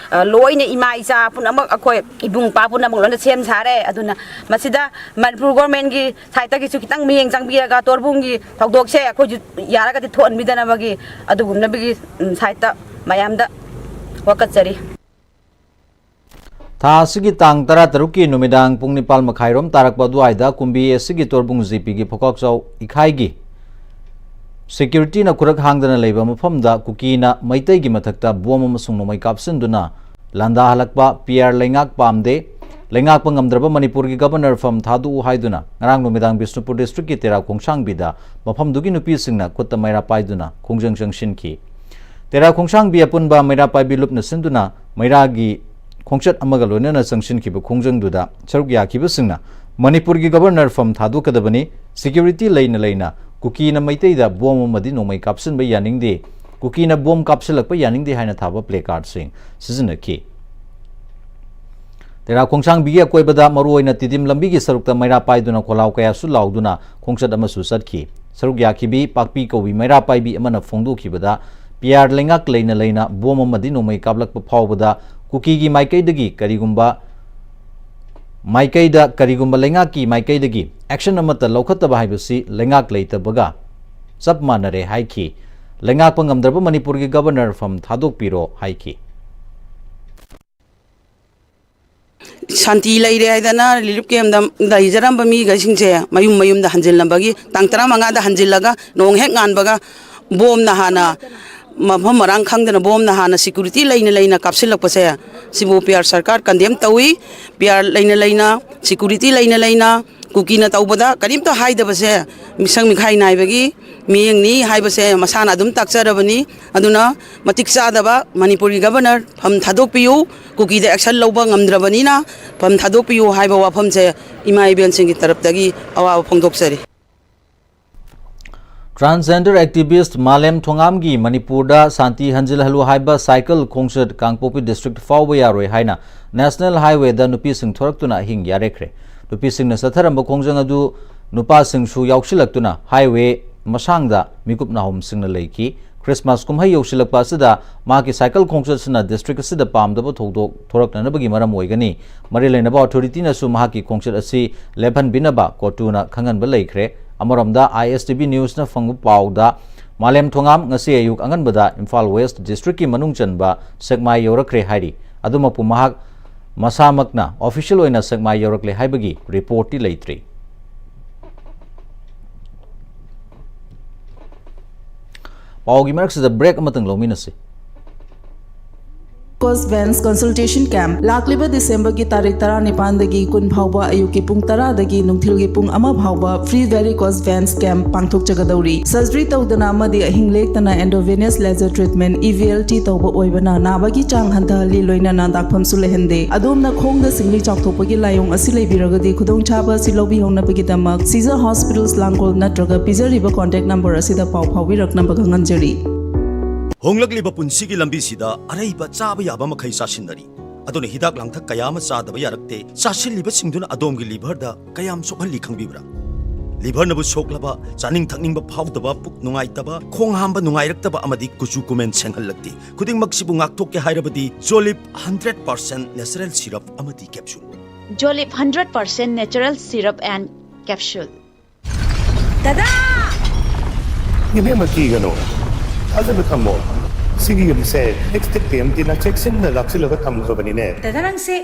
ꯂꯣꯏꯅ ꯏꯃꯥ ꯏꯆꯥ ꯄꯨꯝꯅꯃꯛ, ꯑꯩꯈꯣꯏ ꯏꯕꯨꯡ ꯏꯄ꯭ꯋꯥ ꯄꯨꯝꯅꯃꯛ ꯂꯣꯏꯅ ꯁꯦꯝ ꯁꯥꯔꯦ꯫ ꯑꯗꯨꯅ ꯃꯁꯤꯗ ꯃꯅꯤꯄꯨꯔ ꯒꯣꯔꯃꯦꯟꯒꯤ ꯁꯥꯏꯠꯇꯒꯤꯁꯨ ꯈꯤꯇꯪ ꯃꯤꯠꯌꯦꯡ ꯆꯪꯕꯤꯔꯒ ꯇꯣꯔꯕꯨꯡꯒꯤ ꯊꯧꯗꯣꯛꯁꯦ ꯑꯩꯈꯣꯏꯁꯨ ꯌꯥꯔꯒꯗꯤ ꯊꯣꯛꯍꯟꯕꯤꯗꯅꯕꯒꯤ ꯑꯗꯨꯒꯨꯝꯅꯕꯒꯤ ꯁꯥꯏꯠꯇ ꯃꯌꯥꯝꯗ ꯋꯥꯀꯠꯆꯔꯤ꯫ ꯊꯥ ꯑꯁꯤꯒꯤ ꯇꯥꯡ ꯇꯔꯥꯇꯔꯨꯛꯀꯤ ꯅꯨꯃꯤꯗꯥꯡ ꯄꯨꯡ ꯅꯤꯄꯥꯜ ꯃꯈꯥꯏꯔꯣꯝ ꯇꯥꯔꯛꯄ ꯑꯗꯨꯋꯥꯏꯗ ꯀꯨꯝꯕꯤ ꯑꯦꯁ ꯁꯤꯒꯤ ꯇꯣꯔꯕꯨꯡ ꯖꯤ ꯄꯤꯒꯤ ꯐꯣꯀꯥꯛꯆꯥꯎ ꯏꯈꯥꯏꯒꯤ ꯁꯦꯀ꯭ꯌꯨꯔꯤꯇꯤꯅ ꯈꯨꯔꯛ ꯍꯥꯡꯗꯅ ꯂꯩꯕ ꯃꯐꯝꯗ ꯀꯨꯀꯤꯅ ꯃꯩꯇꯩꯒꯤ ꯃꯊꯛꯇ ꯕꯣꯝ ꯑꯃꯁꯨꯡ ꯅꯣꯡꯃꯩ ꯀꯥꯞꯁꯤꯟꯗꯨꯅ ꯂꯥꯟꯗꯥꯍꯜꯂꯛꯄ ꯄꯤ ꯑꯥꯔ ꯂꯩꯉꯥꯛ ꯄꯥꯝꯗꯦ꯫ ꯂꯩꯉꯥꯛꯄ ꯉꯝꯗ꯭ꯔꯕ ꯃꯅꯤꯄꯨꯔꯒꯤ ꯒꯕꯔꯅꯔ ꯐꯝ ꯊꯥꯗꯣꯛꯎ ꯍꯥꯏꯗꯨꯅ ꯉꯔꯥꯡ ꯅꯨꯃꯤꯗꯥꯡ ꯕꯤꯁꯅꯨꯄꯨꯔ ꯗꯤꯁꯇ꯭ꯔꯤꯛꯀꯤ ꯇꯦꯔꯥ ꯈꯣꯡꯁꯥꯡꯕꯤꯗ ꯃꯐꯝꯗꯨꯒꯤ ꯅꯨꯄꯤꯁꯤꯡꯅ ꯈꯨꯠꯇ ꯃꯩꯔꯥ ꯄꯥꯏꯗꯨꯅ ꯈꯣꯡꯖꯪ ꯆꯪꯁꯤꯟꯈꯤ꯫ ꯇꯦꯔꯥ ꯈꯣꯡꯁꯥꯡꯕꯤ ꯑꯄꯨꯟꯕ ꯃꯩꯔꯥ ꯄꯥꯏꯕꯤ ꯂꯨꯞꯅ ꯁꯤꯟꯗꯨꯅ ꯃꯩꯔꯥꯒꯤ ꯈꯣꯡꯆꯠ ꯑꯃꯒ ꯂꯣꯏꯅꯅ ꯆꯪꯁꯤꯟꯈꯤꯕ ꯈꯣꯡꯖꯪꯗꯨꯗ ꯁꯔꯨꯛ ꯌꯥꯈꯤꯕꯁꯤꯡꯅ ꯃꯅꯤꯄꯨꯔꯒꯤ ꯒꯕꯔꯅꯔ ꯐꯝ ꯊꯥꯗꯣꯛꯀꯗꯕꯅꯤ, ꯁꯦꯀ꯭ꯌꯨꯔꯤꯇꯤ ꯂꯩꯅ ꯂꯩꯅ ꯀꯨꯀꯤꯅ ꯃꯩꯇꯩꯗ ꯕꯣꯝ ꯑꯃꯗꯤ ꯅꯣꯡꯃꯩ ꯀꯥꯞꯁꯤꯟꯕ ꯌꯥꯅꯤꯡꯗꯦ, ꯀꯨꯀꯤꯅ ꯕꯣꯝ ꯀꯥꯞꯁꯤꯜꯂꯛꯄ ꯌꯥꯅꯤꯡꯗꯦ ꯍꯥꯏꯅ ꯊꯥꯕ ꯄ꯭ꯂꯦ ꯀꯥꯔꯗꯁꯤꯡ ꯁꯤꯖꯤꯟꯅꯈꯤ꯫ ꯇꯦꯔꯥ ꯈꯣꯡꯁꯥꯡꯕꯤꯒꯤ ꯑꯀꯣꯏꯕꯗ ꯃꯔꯨꯑꯣꯏꯅ ꯇꯤꯗꯤꯝ ꯂꯝꯕꯤꯒꯤ ꯁꯔꯨꯛꯇ ꯃꯩꯔꯥ ꯄꯥꯏꯗꯨꯅ ꯈꯣꯜꯂꯥꯎ ꯀꯌꯥꯁꯨ ꯂꯥꯎꯗꯨꯅ ꯈꯣꯡꯆꯠ ꯑꯃꯁꯨ ꯆꯠꯈꯤ꯫ ꯁꯔꯨꯛ ꯌꯥꯈꯤꯕꯤ ꯄꯥꯛꯄꯤ ꯀꯧꯕꯤ ꯃꯩꯔꯥ ꯄꯥꯏꯕꯤ ꯑꯃꯅ ꯐꯣꯡꯗꯣꯛꯈꯤꯕꯗ, ꯄꯤ ꯑꯥꯔ ꯂꯩꯉꯥꯛ ꯂꯩꯅ ꯂꯩꯅ ꯕꯣꯝ ꯑꯃꯗꯤ ꯅꯣꯡꯃꯩ ꯀꯥꯞꯂꯛꯄ ꯐꯥꯎꯕꯗ ꯀꯨꯀꯤꯒꯤ ꯃꯥꯏꯀꯩꯗꯒꯤ ꯀꯔꯤꯒꯨꯝꯕ ꯃꯥꯏꯀꯩꯗ ꯀꯔꯤꯒꯨꯝꯕ ꯂꯩꯉꯥꯛꯀꯤ ꯃꯥꯏꯀꯩꯗꯒꯤ action ꯑꯃꯠꯇ ꯂꯧꯈꯠꯇꯕ ꯍꯥꯏꯕꯁꯤ ꯂꯩꯉꯥꯛ ꯂꯩꯇꯕꯒ ꯆꯞ ꯃꯥꯟꯅꯔꯦ ꯍꯥꯏꯈꯤ꯫ ꯂꯩꯉꯥꯛꯄ ꯉꯝꯗ꯭ꯔꯕ ꯃꯅꯤꯄꯨꯔꯒꯤ ꯒꯕꯔꯅꯔ ꯐꯝ ꯊꯥꯗꯣꯛꯄꯤꯔꯣ ꯍꯥꯏꯈꯤ꯫ ꯁꯥꯟꯇꯤ ꯂꯩꯔꯦ ꯍꯥꯏꯗꯅ ꯔꯤꯂꯤꯐ ꯀꯦꯝꯗ ꯂꯩꯖꯔꯝꯕ ꯃꯤꯈꯩꯁꯤꯡꯁꯦ ꯃꯌꯨꯝ ꯃꯌꯨꯝꯗ ꯍꯟꯖꯤꯜꯂꯝꯕꯒꯤ, ꯇꯥꯡ ꯇꯔꯥꯃꯉꯥꯗ ꯍꯟꯖꯤꯜꯂꯒ ꯅꯣꯡ ꯍꯦꯛ ꯉꯥꯟꯕꯒ ꯕꯣꯝꯅ ꯍꯥꯟꯅ, ꯃꯐꯝ ꯃꯔꯥꯡ ꯈꯪꯗꯅ ꯕꯣꯝꯅ ꯍꯥꯟꯅ ꯁꯦꯀ꯭ꯌꯨꯔꯤꯇꯤ ꯂꯩꯅ ꯂꯩꯅ ꯀꯥꯞꯁꯤꯜꯂꯛꯄꯁꯦ, ꯁꯤꯕꯨ ꯄꯤ ꯑꯥꯔ ꯁꯔꯀꯥꯔ ꯀꯟꯗꯦꯝ ꯇꯧꯏ꯫ ꯄꯤ ꯑꯥꯔ ꯂꯩꯅ ꯂꯩꯅ, ꯁꯦꯀ꯭ꯌꯨꯔꯤꯇꯤ ꯂꯩꯅ ꯂꯩꯅ, ꯀꯨꯀꯤꯅ ꯇꯧꯕꯗ ꯀꯔꯤꯝꯇ ꯍꯥꯏꯗꯕꯁꯦ ꯃꯤꯁꯪ ꯃꯤꯈꯥꯏ ꯅꯥꯏꯕꯒꯤ ꯃꯤꯠꯌꯦꯡꯅꯤ ꯍꯥꯏꯕꯁꯦ ꯃꯁꯥꯅ ꯑꯗꯨꯝ ꯇꯥꯛꯆꯔꯕꯅꯤ꯫ ꯑꯗꯨꯅ ꯃꯇꯤꯛ ꯆꯥꯗꯕ ꯃꯅꯤꯄꯨꯔꯒꯤ ꯒꯕꯔꯅꯔ, ꯐꯝ ꯊꯥꯗꯣꯛꯄꯤꯌꯨ, ꯀꯨꯀꯤꯗ action ꯂꯧꯕ ꯉꯝꯗ꯭ꯔꯕꯅꯤꯅ ꯐꯝ ꯊꯥꯗꯣꯛꯄꯤꯌꯨ ꯍꯥꯏꯕ ꯋꯥꯐꯝꯁꯦ ꯏꯃꯥ ꯏꯕꯦꯟꯁꯤꯡꯒꯤ ꯇꯔꯞꯇꯒꯤ ꯑꯋꯥꯕ ꯐꯣꯡꯗꯣꯛꯆꯔꯤ꯫ Transgender activist ꯃꯥꯂꯦꯝ ꯊꯣꯉꯥꯝꯒꯤ ꯃꯅꯤꯄꯨꯔꯗ ꯁꯥꯟꯇꯤ ꯍꯟꯖꯤꯜꯍꯜꯂꯨ ꯍꯥꯏꯕ ꯁꯥꯏꯀꯜ ꯈꯣꯡꯆꯠ ꯀꯥꯡꯄꯣꯛꯄꯤ district ꯐꯥꯎꯕ ꯌꯥꯔꯣꯏ ꯍꯥꯏꯅ National Highwayꯗ ꯅꯨꯄꯤꯁꯤꯡ ꯊꯣꯔꯛꯇꯨꯅ ꯑꯍꯤꯡ ꯌꯥꯔꯦꯛꯈ꯭ꯔꯦ꯫ ꯅꯨꯄꯤꯁꯤꯡꯅ ꯆꯠꯊꯔꯝꯕ ꯈꯣꯡꯖꯪ ꯑꯗꯨ ꯅꯨꯄꯥꯁꯤꯡꯁꯨ ꯌꯥꯎꯁꯤꯜꯂꯛꯇꯨꯅ highway ꯃꯁꯥꯡꯗ ꯃꯤꯀꯨꯞ ꯅꯥꯍꯨꯝꯁꯤꯡꯅ ꯂꯩꯈꯤ꯫ Christmas ꯀꯨꯝꯍꯩ ꯌꯧꯁꯤꯜꯂꯛꯄ ꯑꯁꯤꯗ ꯃꯍꯥꯛꯀꯤ ꯁꯥꯏꯀꯜ ꯈꯣꯡꯆꯠ ꯑꯁꯤꯅ district ꯑꯁꯤꯗ ꯄꯥꯝꯗꯕ ꯊꯧꯗꯣꯛ ꯊꯣꯔꯛꯅꯅꯕꯒꯤ ꯃꯔꯝ ꯑꯣꯏꯒꯅꯤ꯫ ꯃꯔꯤ ꯂꯩꯅꯕ authorityꯅꯁꯨ ꯃꯍꯥꯛꯀꯤ ꯈꯣꯡꯆꯠ ꯑꯁꯤ ꯂꯦꯞꯍꯟꯕꯤꯅꯕ ꯀꯣꯇꯨꯅ ꯈꯪꯍꯟꯕ ꯂꯩꯈ꯭ꯔꯦ꯫ ꯑꯃꯔꯣꯝꯗ, ISTV newsꯅ ꯐꯪꯕ ꯄꯥꯎꯗ ꯃꯥꯂꯦꯝ ꯊꯣꯉꯥꯝ ꯉꯁꯤ ꯑꯌꯨꯛ ꯑꯉꯟꯕꯗ ꯏꯝꯐꯥꯜ West districtꯀꯤ ꯃꯅꯨꯡ ꯆꯟꯕ ꯁꯦꯛꯃꯥꯏ ꯌꯧꯔꯛꯈ꯭ꯔꯦ ꯍꯥꯏꯔꯤ꯫ ꯑꯗꯨꯃꯛꯄꯨ ꯃꯍꯥꯛ ꯃꯁꯥꯃꯛꯅ official ꯑꯣꯏꯅ ꯁꯦꯛꯃꯥꯏ ꯌꯧꯔꯛꯂꯦ ꯍꯥꯏꯕꯒꯤ reportꯇꯤ ꯂꯩꯇ꯭ꯔꯤ꯫ ꯄꯥꯎꯒꯤ ꯃꯔꯛꯁꯤꯗ break ꯑꯃꯇꯪ ꯂꯧꯃꯤꯟꯅꯁꯤ꯫ Cost Vans Consultation Camp ꯂꯥꯛꯂꯤꯕ ꯗꯤꯁꯦꯝꯕꯔꯒꯤ ꯇꯥꯔꯤꯛ ꯇꯔꯥꯅꯤꯄꯥꯟꯗꯒꯤ ꯀꯨꯟ ꯐꯥꯎꯕ ꯑꯌꯨꯛꯀꯤ ꯄꯨꯡ ꯇꯔꯥꯗꯒꯤ ꯅꯨꯡꯊꯤꯜꯒꯤ ꯄꯨꯡ ꯑꯃ ꯐꯥꯎꯕ free varicose veins camp ꯄꯥꯡꯊꯣꯛꯆꯒꯗꯧꯔꯤ꯫ Surgery ꯇꯧꯗꯅ ꯑꯃꯗꯤ ꯑꯍꯤꯡ ꯂꯦꯛꯇꯅ endovenous laser treatment, EVLT, ꯇꯧꯕ ꯑꯣꯏꯕꯅ ꯅꯥꯕꯒꯤ ꯆꯥꯡ ꯍꯟꯊꯍꯜꯂꯤ, ꯂꯣꯏꯅꯅ ꯗꯥꯛꯐꯝꯁꯨ ꯂꯩꯍꯟꯗꯦ꯫ ꯑꯗꯣꯝꯅ ꯈꯣꯡꯗ ꯁꯤꯡꯂꯤ ꯆꯥꯎꯊꯣꯛꯄꯒꯤ ꯂꯥꯏꯑꯣꯡ ꯑꯁꯤ ꯂꯩꯕꯤꯔꯒꯗꯤ ꯈꯨꯗꯣꯡꯆꯥꯕ ꯑꯁꯤ ꯂꯧꯕꯤꯍꯧꯅꯕꯒꯤꯗꯃꯛ Caesar Hospitals ꯂꯥꯡꯒꯣꯜ ꯅꯠꯇ꯭ꯔꯒ ꯄꯤꯖꯔꯤꯕ contact number ꯑꯁꯤꯗ ꯄꯥꯎ ꯐꯥꯎꯕꯤꯔꯛꯅꯕ ꯈꯪꯍꯟꯖꯔꯤ꯫ ꯍꯣꯡꯂꯛꯂꯤꯕ ꯄꯨꯟꯁꯤꯒꯤ ꯂꯝꯕꯤꯁꯤꯗ ꯑꯔꯩꯕ ꯆꯥꯕ ꯌꯥꯕ ꯃꯈꯩ ꯆꯥꯁꯤꯟꯅꯔꯤ꯫ ꯑꯗꯨꯅ ꯍꯤꯗꯥꯛ ꯂꯥꯡꯊꯛ ꯀꯌꯥ ꯑꯃ ꯆꯥꯗꯕ ꯌꯥꯔꯛꯇꯦ꯫ ꯆꯥꯁꯤꯜꯂꯤꯕꯁꯤꯡꯗꯨꯅ ꯑꯗꯣꯝꯒꯤ liverꯗ ꯀꯌꯥꯝ ꯁꯣꯛꯍꯜꯂꯤ ꯈꯪꯕꯤꯕ꯭ꯔꯥ? Liverꯅꯕꯨ ꯁꯣꯛꯂꯕ, ꯆꯥꯅꯤꯡ ꯊꯛꯅꯤꯡꯕ ꯐꯥꯎꯗꯕ, ꯄꯨꯛ ꯅꯨꯡꯉꯥꯏꯇꯕ, ꯈꯣꯡ ꯍꯥꯝꯕ ꯅꯨꯡꯉꯥꯏꯔꯛꯇꯕ ꯑꯃꯗꯤ ꯀꯨꯆꯨ ꯀꯨꯃꯦꯟ ꯁꯦꯡꯍꯜꯂꯛꯇꯦ꯫ ꯈꯨꯗꯤꯡꯃꯛꯁꯤꯕꯨ ꯉꯥꯛꯊꯣꯛꯀꯦ ꯍꯥꯏꯔꯕꯗꯤ Jolib hundred percent natural syrup ꯑꯃꯗꯤ capsule꯫ Jolib hundred percent natural syrup and capsule. ꯗꯗꯥ! ꯏꯕꯦꯝꯃ, ꯀꯤꯒꯅꯨ, ꯊꯥꯖꯕ ꯊꯝꯃꯣ꯫ ꯁꯤꯒꯤ ꯌꯨꯝꯁꯦ ꯑꯦꯛꯁꯇꯤꯛ ꯇꯤ ꯑꯦꯝ ꯇꯤꯅ ꯆꯦꯛꯁꯤꯟꯅ ꯂꯥꯛꯁꯤꯜꯂꯒ ꯊꯝꯈ꯭ꯔꯕꯅꯤꯅꯦ꯫ ꯗꯗꯥ, ꯅꯪꯁꯦ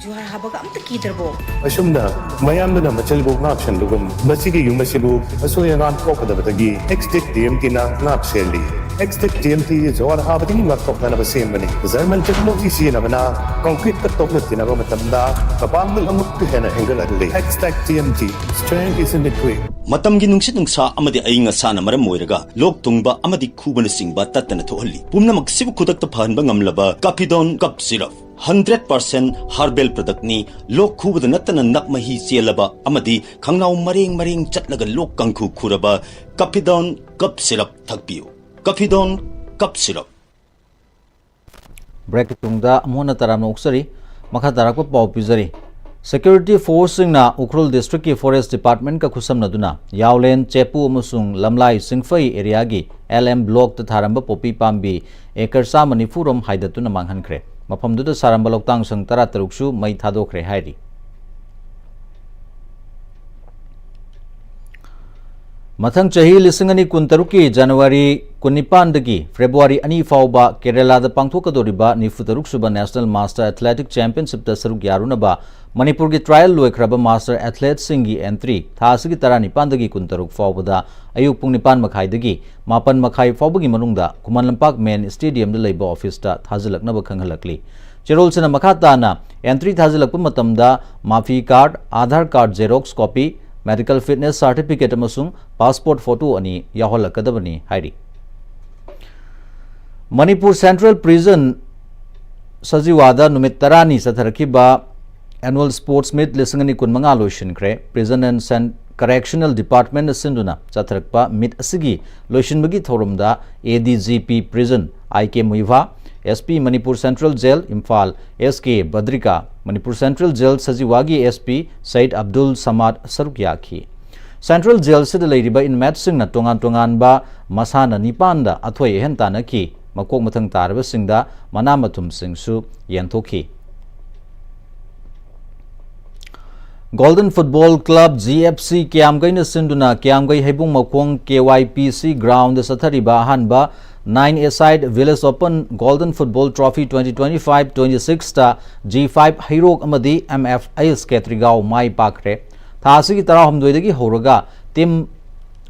ꯖꯨꯍꯥꯔ ꯍꯥꯕꯒ ꯑꯝꯇ ꯀꯤꯗ꯭ꯔꯕꯣ? ꯑꯁꯨꯝꯅ ꯃꯌꯥꯝꯗꯨꯅ ꯃꯆꯤꯜꯕꯨ ꯉꯥꯛ ꯁꯦꯟꯕꯒꯨꯝ, ꯃꯁꯤꯒꯤ ꯌꯨꯝ ꯑꯁꯤꯕꯨ ꯑꯁꯣꯏ ꯑꯉꯥꯝ ꯊꯣꯛꯀꯗꯕꯗꯒꯤ ꯑꯦꯛꯁꯇꯤꯛ ꯇꯤ ꯑꯦꯝ ꯇꯤꯅ ꯉꯥꯛ ꯁꯦꯜꯂꯤ꯫ X-Tech T M T ꯖꯋꯥꯔ ꯍꯥꯕꯗꯒꯤ ꯉꯥꯛꯊꯣꯛꯅꯅꯕ ꯁꯦꯝꯕꯅꯤ꯫ German technology ꯁꯤꯖꯤꯟꯅꯕꯅ concrete ꯀ ꯇꯣꯛꯅ ꯇꯤꯟꯅꯕ ꯃꯇꯝꯗ ꯃꯄꯥꯡꯒꯜ ꯑꯃꯨꯛꯀ ꯍꯦꯟꯅ ꯍꯦꯟꯒꯠꯍꯜꯂꯤ꯫ X-Tech T M T, strength is in the grit. ꯃꯇꯝꯒꯤ ꯅꯨꯡꯁꯤꯠ ꯅꯨꯡꯁꯥ ꯑꯃꯗꯤ ꯑꯏꯪ ꯑꯁꯥꯅ ꯃꯔꯝ ꯑꯣꯏꯔꯒ ꯂꯣꯛ ꯊꯨꯡꯕ ꯑꯃꯗꯤ ꯈꯨꯕꯅꯆꯤꯡꯕ ꯇꯠꯇꯅ ꯊꯣꯛꯍꯜꯂꯤ꯫ ꯄꯨꯝꯅꯃꯛꯁꯤꯕꯨ ꯈꯨꯗꯛꯇ ꯐꯍꯟꯕ ꯉꯝꯂꯕ Caphidone Cough Syrup, hundred percent herbal product ꯅꯤ꯫ ꯂꯣꯛ ꯈꯨꯕꯗ ꯅꯠꯇꯅ ꯅꯞ ꯃꯍꯤ ꯆꯦꯜꯂꯕ ꯑꯃꯗꯤ ꯈꯪꯅꯥꯎ ꯃꯔꯦꯡ ꯃꯔꯦꯡ ꯆꯠꯂꯒ ꯂꯣꯛ ꯀꯥꯡꯈꯨ ꯈꯨꯔꯕ Caphidone Cough Syrup ꯊꯛꯄꯤꯌꯨ꯫ Caphidone Cough Syrup꯫ Break ꯀꯤ ꯇꯨꯡꯗ ꯑꯃꯨꯛ ꯍꯟꯅ ꯇꯔꯥꯝꯅ ꯑꯣꯛꯆꯔꯤ꯫ ꯃꯈꯥ ꯇꯥꯔꯛꯄ ꯄꯥꯎ ꯄꯤꯖꯔꯤ꯫ Security force ꯁꯤꯡꯅ ꯎꯈ꯭ꯔꯨꯜ district ꯀꯤ forest department ꯀ ꯈꯨꯠꯁꯝꯅꯗꯨꯅ ꯌꯥꯎꯂꯦꯟ, ꯆꯦꯄꯨ ꯑꯃꯁꯨꯡ ꯂꯝꯂꯥꯏ ꯆꯤꯡꯐꯩ area ꯒꯤ L M block ꯇ ꯊꯥꯔꯝꯕ ꯄꯣꯄꯤ ꯄꯥꯝꯕꯤ acre ꯆꯥꯝꯃ ꯅꯤꯐꯨ ꯔꯣꯝ ꯍꯥꯏꯗꯠꯇꯨꯅ ꯃꯥꯡꯍꯟꯈ꯭ꯔꯦ꯫ ꯃꯐꯝꯗꯨꯗ ꯁꯥꯔꯝꯕ ꯂꯧꯇꯥꯡ ꯁꯪ ꯇꯔꯥꯇꯔꯨꯛꯁꯨ ꯃꯩ ꯊꯥꯗꯣꯛꯈ꯭ꯔꯦ ꯍꯥꯏꯔꯤ꯫ ꯃꯊꯪ ꯆꯍꯤ ꯂꯤꯁꯤꯡ ꯑꯅꯤ ꯀꯨꯟꯇꯔꯨꯛꯀꯤ January ꯀꯨꯟꯅꯤꯄꯥꯟꯗꯒꯤ February ꯑꯅꯤ ꯐꯥꯎꯕ ꯀꯦꯔꯦꯂꯥꯗ ꯄꯥꯡꯊꯣꯛꯀꯗꯧꯔꯤꯕ ꯅꯤꯐꯨꯇꯔꯨꯛ ꯁꯨꯕ National Master Athletic Championship ꯇ ꯁꯔꯨꯛ ꯌꯥꯔꯨꯅꯕ ꯃꯅꯤꯄꯨꯔꯒꯤ trial ꯂꯣꯏꯈ꯭ꯔꯕ master athlete ꯁꯤꯡꯒꯤ entry ꯊꯥ ꯑꯁꯤꯒꯤ ꯇꯔꯥꯅꯤꯄꯥꯟꯗꯒꯤ ꯀꯨꯟꯇꯔꯨꯛ ꯐꯥꯎꯕꯗ ꯑꯌꯨꯛ ꯄꯨꯡ ꯅꯤꯄꯥꯟ ꯃꯈꯥꯏꯗꯒꯤ ꯃꯥꯄꯟ ꯃꯈꯥꯏ ꯐꯥꯎꯕꯒꯤ ꯃꯅꯨꯡꯗ ꯈꯨꯃꯟ ꯂꯝꯄꯥꯛ main stadium ꯗ ꯂꯩꯕ office ꯇ ꯊꯥꯖꯤꯜꯂꯛꯅꯕ ꯈꯪꯍꯜꯂꯛꯂꯤ꯫ ꯆꯦꯔꯣꯜꯁꯤꯅ ꯃꯈꯥ ꯇꯥꯅ entry ꯊꯥꯖꯤꯜꯂꯛꯄ ꯃꯇꯝꯗ ꯃꯥꯐꯤ card, Aadhaar card xerox copy, medical fitness certificate ꯑꯃꯁꯨꯡ passport photo ꯑꯅꯤ ꯌꯥꯎꯍꯜꯂꯛꯀꯗꯕꯅꯤ ꯍꯥꯏꯔꯤ꯫ ꯃꯅꯤꯄꯨꯔ Central Prison ꯁꯖꯤꯋꯥꯗ ꯅꯨꯃꯤꯠ ꯇꯔꯥꯅꯤ ꯆꯠꯊꯔꯛꯈꯤꯕ Annual Sports Meet ꯂꯤꯁꯤꯡ ꯑꯅꯤ ꯀꯨꯟꯃꯉꯥ ꯂꯣꯏꯁꯤꯟꯈ꯭ꯔꯦ꯫ Prison and Sen-, Correctional Department ꯅ ꯁꯤꯟꯗꯨꯅ ꯆꯠꯊꯔꯛꯄ meet ꯑꯁꯤꯒꯤ ꯂꯣꯏꯁꯤꯟꯕꯒꯤ ꯊꯧꯔꯝꯗ A D G P Prison I K Muivah, S P Manipur Central Jail Imphal S K ꯕꯗ꯭ꯔꯤꯀꯥ, Manipur Central Jail ꯁꯖꯤꯋꯥꯒꯤ S P Sayed Abdul ꯁꯃꯥꯗ ꯁꯔꯨꯛ ꯌꯥꯈꯤ꯫ Central Jail ꯁꯤꯗ ꯂꯩꯔꯤꯕ inmate ꯁꯤꯡꯅ ꯇꯣꯉꯥꯟ ꯇꯣꯉꯥꯟꯕ ꯃꯁꯥꯟꯅ ꯅꯤꯄꯥꯟꯗ ꯑꯊꯣꯏ ꯑꯍꯦꯟ ꯇꯥꯟꯅꯈꯤ꯫ ꯃꯀꯣꯛ ꯃꯊꯪ ꯇꯥꯔꯕꯁꯤꯡꯗ ꯃꯅꯥ ꯃꯊꯨꯝꯁꯤꯡꯁꯨ ꯌꯦꯟꯊꯣꯛꯈꯤ꯫ Golden Football Club, G F C, ꯀꯤꯌꯥꯝꯒꯩꯅ ꯁꯤꯟꯗꯨꯅ ꯀꯤꯌꯥꯝꯒꯩ ꯍꯩꯕꯨꯡ ꯃꯈꯣꯡ K Y P C ground ꯗ ꯆꯠꯊꯔꯤꯕ ꯑꯍꯥꯟꯕ nine-a-side Village Open Golden Football Trophy twenty twenty-five twenty-six ꯇ G five ꯍꯩꯔꯣꯛ ꯑꯃꯗꯤ M F S ꯈꯦꯇ꯭ꯔꯤꯒꯥꯎ ꯃꯥꯏ ꯄꯥꯛꯈ꯭ꯔꯦ꯫ ꯊꯥ ꯑꯁꯤꯒꯤ ꯇꯔꯥꯍꯨꯝꯗꯣꯏꯗꯒꯤ ꯍꯧꯔꯒ team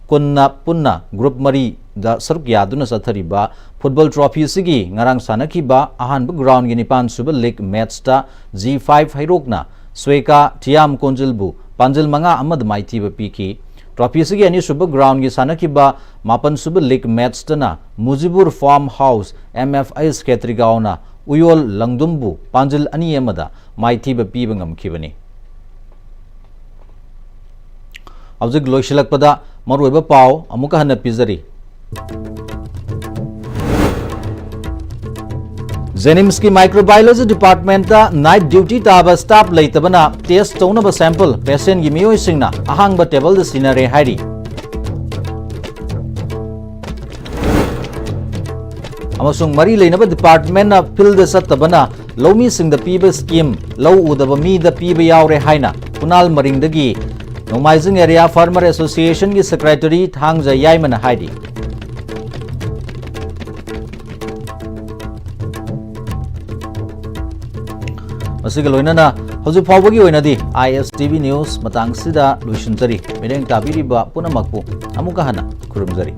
ꯀꯨꯟꯅ ꯄꯨꯟꯅ ꯒ꯭ꯔꯨꯞ ꯃꯔꯤꯗ ꯁꯔꯨꯛ ꯌꯥꯗꯨꯅ ꯆꯠꯊꯔꯤꯕ ꯐꯨꯠꯕꯣꯜ ꯇ꯭ꯔꯣꯐꯤ ꯑꯁꯤꯒꯤ ꯉꯔꯥꯡ ꯁꯥꯟꯅꯈꯤꯕ ꯑꯍꯥꯟꯕ ꯒ꯭ꯔꯥꯎꯟꯒꯤ ꯅꯤꯄꯥꯟ ꯁꯨꯕ ꯂꯤꯒ ꯃꯦꯠꯆꯇ ꯖꯤ ꯐꯥꯏꯚ ꯍꯩꯔꯣꯛꯅ ꯁ꯭ꯋꯦꯀꯥ ꯊꯤꯌꯥꯝ ꯀꯣꯟꯖꯤꯜꯕꯨ ꯄꯥꯟꯖꯤꯜ ꯃꯉꯥ ꯑꯃꯗ ꯃꯥꯏꯊꯤꯕ ꯄꯤꯈꯤ꯫ ꯇ꯭ꯔꯣꯐꯤ ꯑꯁꯤꯒꯤ ꯑꯅꯤꯁꯨꯕ ꯒ꯭ꯔꯥꯎꯟꯒꯤ ꯁꯥꯟꯅꯈꯤꯕ ꯃꯥꯄꯟ ꯁꯨꯕ ꯂꯤꯒ ꯃꯦꯠꯆꯇꯅ Mujibur farm house M F S ꯈꯦꯇ꯭ꯔꯤꯒꯥꯎꯅ ꯎꯌꯣꯜ ꯂꯪꯗꯨꯝꯕꯨ ꯄꯥꯟꯖꯤꯜ ꯑꯅꯤ ꯑꯃꯗ ꯃꯥꯏꯊꯤꯕ ꯄꯤꯕ ꯉꯝꯈꯤꯕꯅꯤ꯫ ꯍꯧꯖꯤꯛ ꯂꯣꯏꯁꯤꯜꯂꯛꯄꯗ ꯃꯔꯨꯑꯣꯏꯕ ꯄꯥꯎ ꯑꯃꯨꯛꯀ ꯍꯟꯅ ꯄꯤꯖꯔꯤ꯫ ꯖꯦꯅꯤꯝꯁꯀꯤ ꯃꯥꯏꯀ꯭ꯔꯣꯕꯥꯏꯑꯣꯂꯣꯖꯤ ꯗꯤꯄꯥꯔꯠꯃꯦꯟꯠꯇ ꯅꯥꯏꯠ ꯗ꯭ꯌꯨꯇꯤ ꯇꯥꯕ ꯁ꯭ꯇꯥꯐ ꯂꯩꯇꯕꯅ ꯇꯦꯁ꯭ꯠ ꯇꯧꯅꯕ ꯁꯦꯝꯄꯜ ꯄꯦꯁꯦꯟꯠꯀꯤ ꯃꯤꯑꯣꯏꯁꯤꯡꯅ ꯑꯍꯥꯡꯕ ꯇꯦꯕꯜꯗ ꯁꯤꯟꯅꯔꯦ ꯍꯥꯏꯔꯤ꯫ ꯑꯃꯁꯨꯡ ꯃꯔꯤ ꯂꯩꯅꯕ ꯗꯤꯄꯥꯔꯠꯃꯦꯟꯠꯅ ꯐꯤꯜꯗ ꯆꯠꯇꯕꯅ ꯂꯧꯃꯤꯁꯤꯡꯗ ꯄꯤꯕ ꯁ꯭ꯀꯤꯝ ꯂꯧ ꯎꯗꯕ ꯃꯤꯗ ꯄꯤꯕ ꯌꯥꯎꯔꯦ ꯍꯥꯏꯅ ꯈꯨꯅꯥꯜ ꯃꯔꯤꯡꯗꯒꯤ ꯅꯣꯡꯃꯥꯏꯖꯤꯡ ꯑꯦꯔꯤꯌꯥ ꯐꯥꯔꯃꯔ ꯑꯦꯁꯣꯁꯤꯌꯦꯁꯟꯒꯤ ꯁꯦꯀ꯭ꯔꯦꯇꯔꯤ ꯊꯥꯡꯖ ꯌꯥꯏꯃꯅ ꯍꯥꯏꯔꯤ꯫ ꯃꯁꯤꯒ ꯂꯣꯏꯅꯅ ꯍꯧꯖꯤꯛ ꯐꯥꯎꯕꯒꯤ ꯑꯣꯏꯅꯗꯤ ꯑꯥꯏ ꯑꯦꯁ ꯇꯤ ꯚꯤ ꯅ꯭ꯌꯨꯁ ꯃꯇꯥꯡꯁꯤꯗ ꯂꯣꯏꯁꯤꯟꯖꯔꯤ꯫ ꯃꯤꯠꯌꯦꯡ ꯇꯥꯕꯤꯔꯤꯕ ꯄꯨꯝꯅꯃꯛꯄꯨ ꯑꯃꯨꯛꯀ ꯍꯟꯅ ꯈꯨꯔꯨꯝꯖꯔꯤ꯫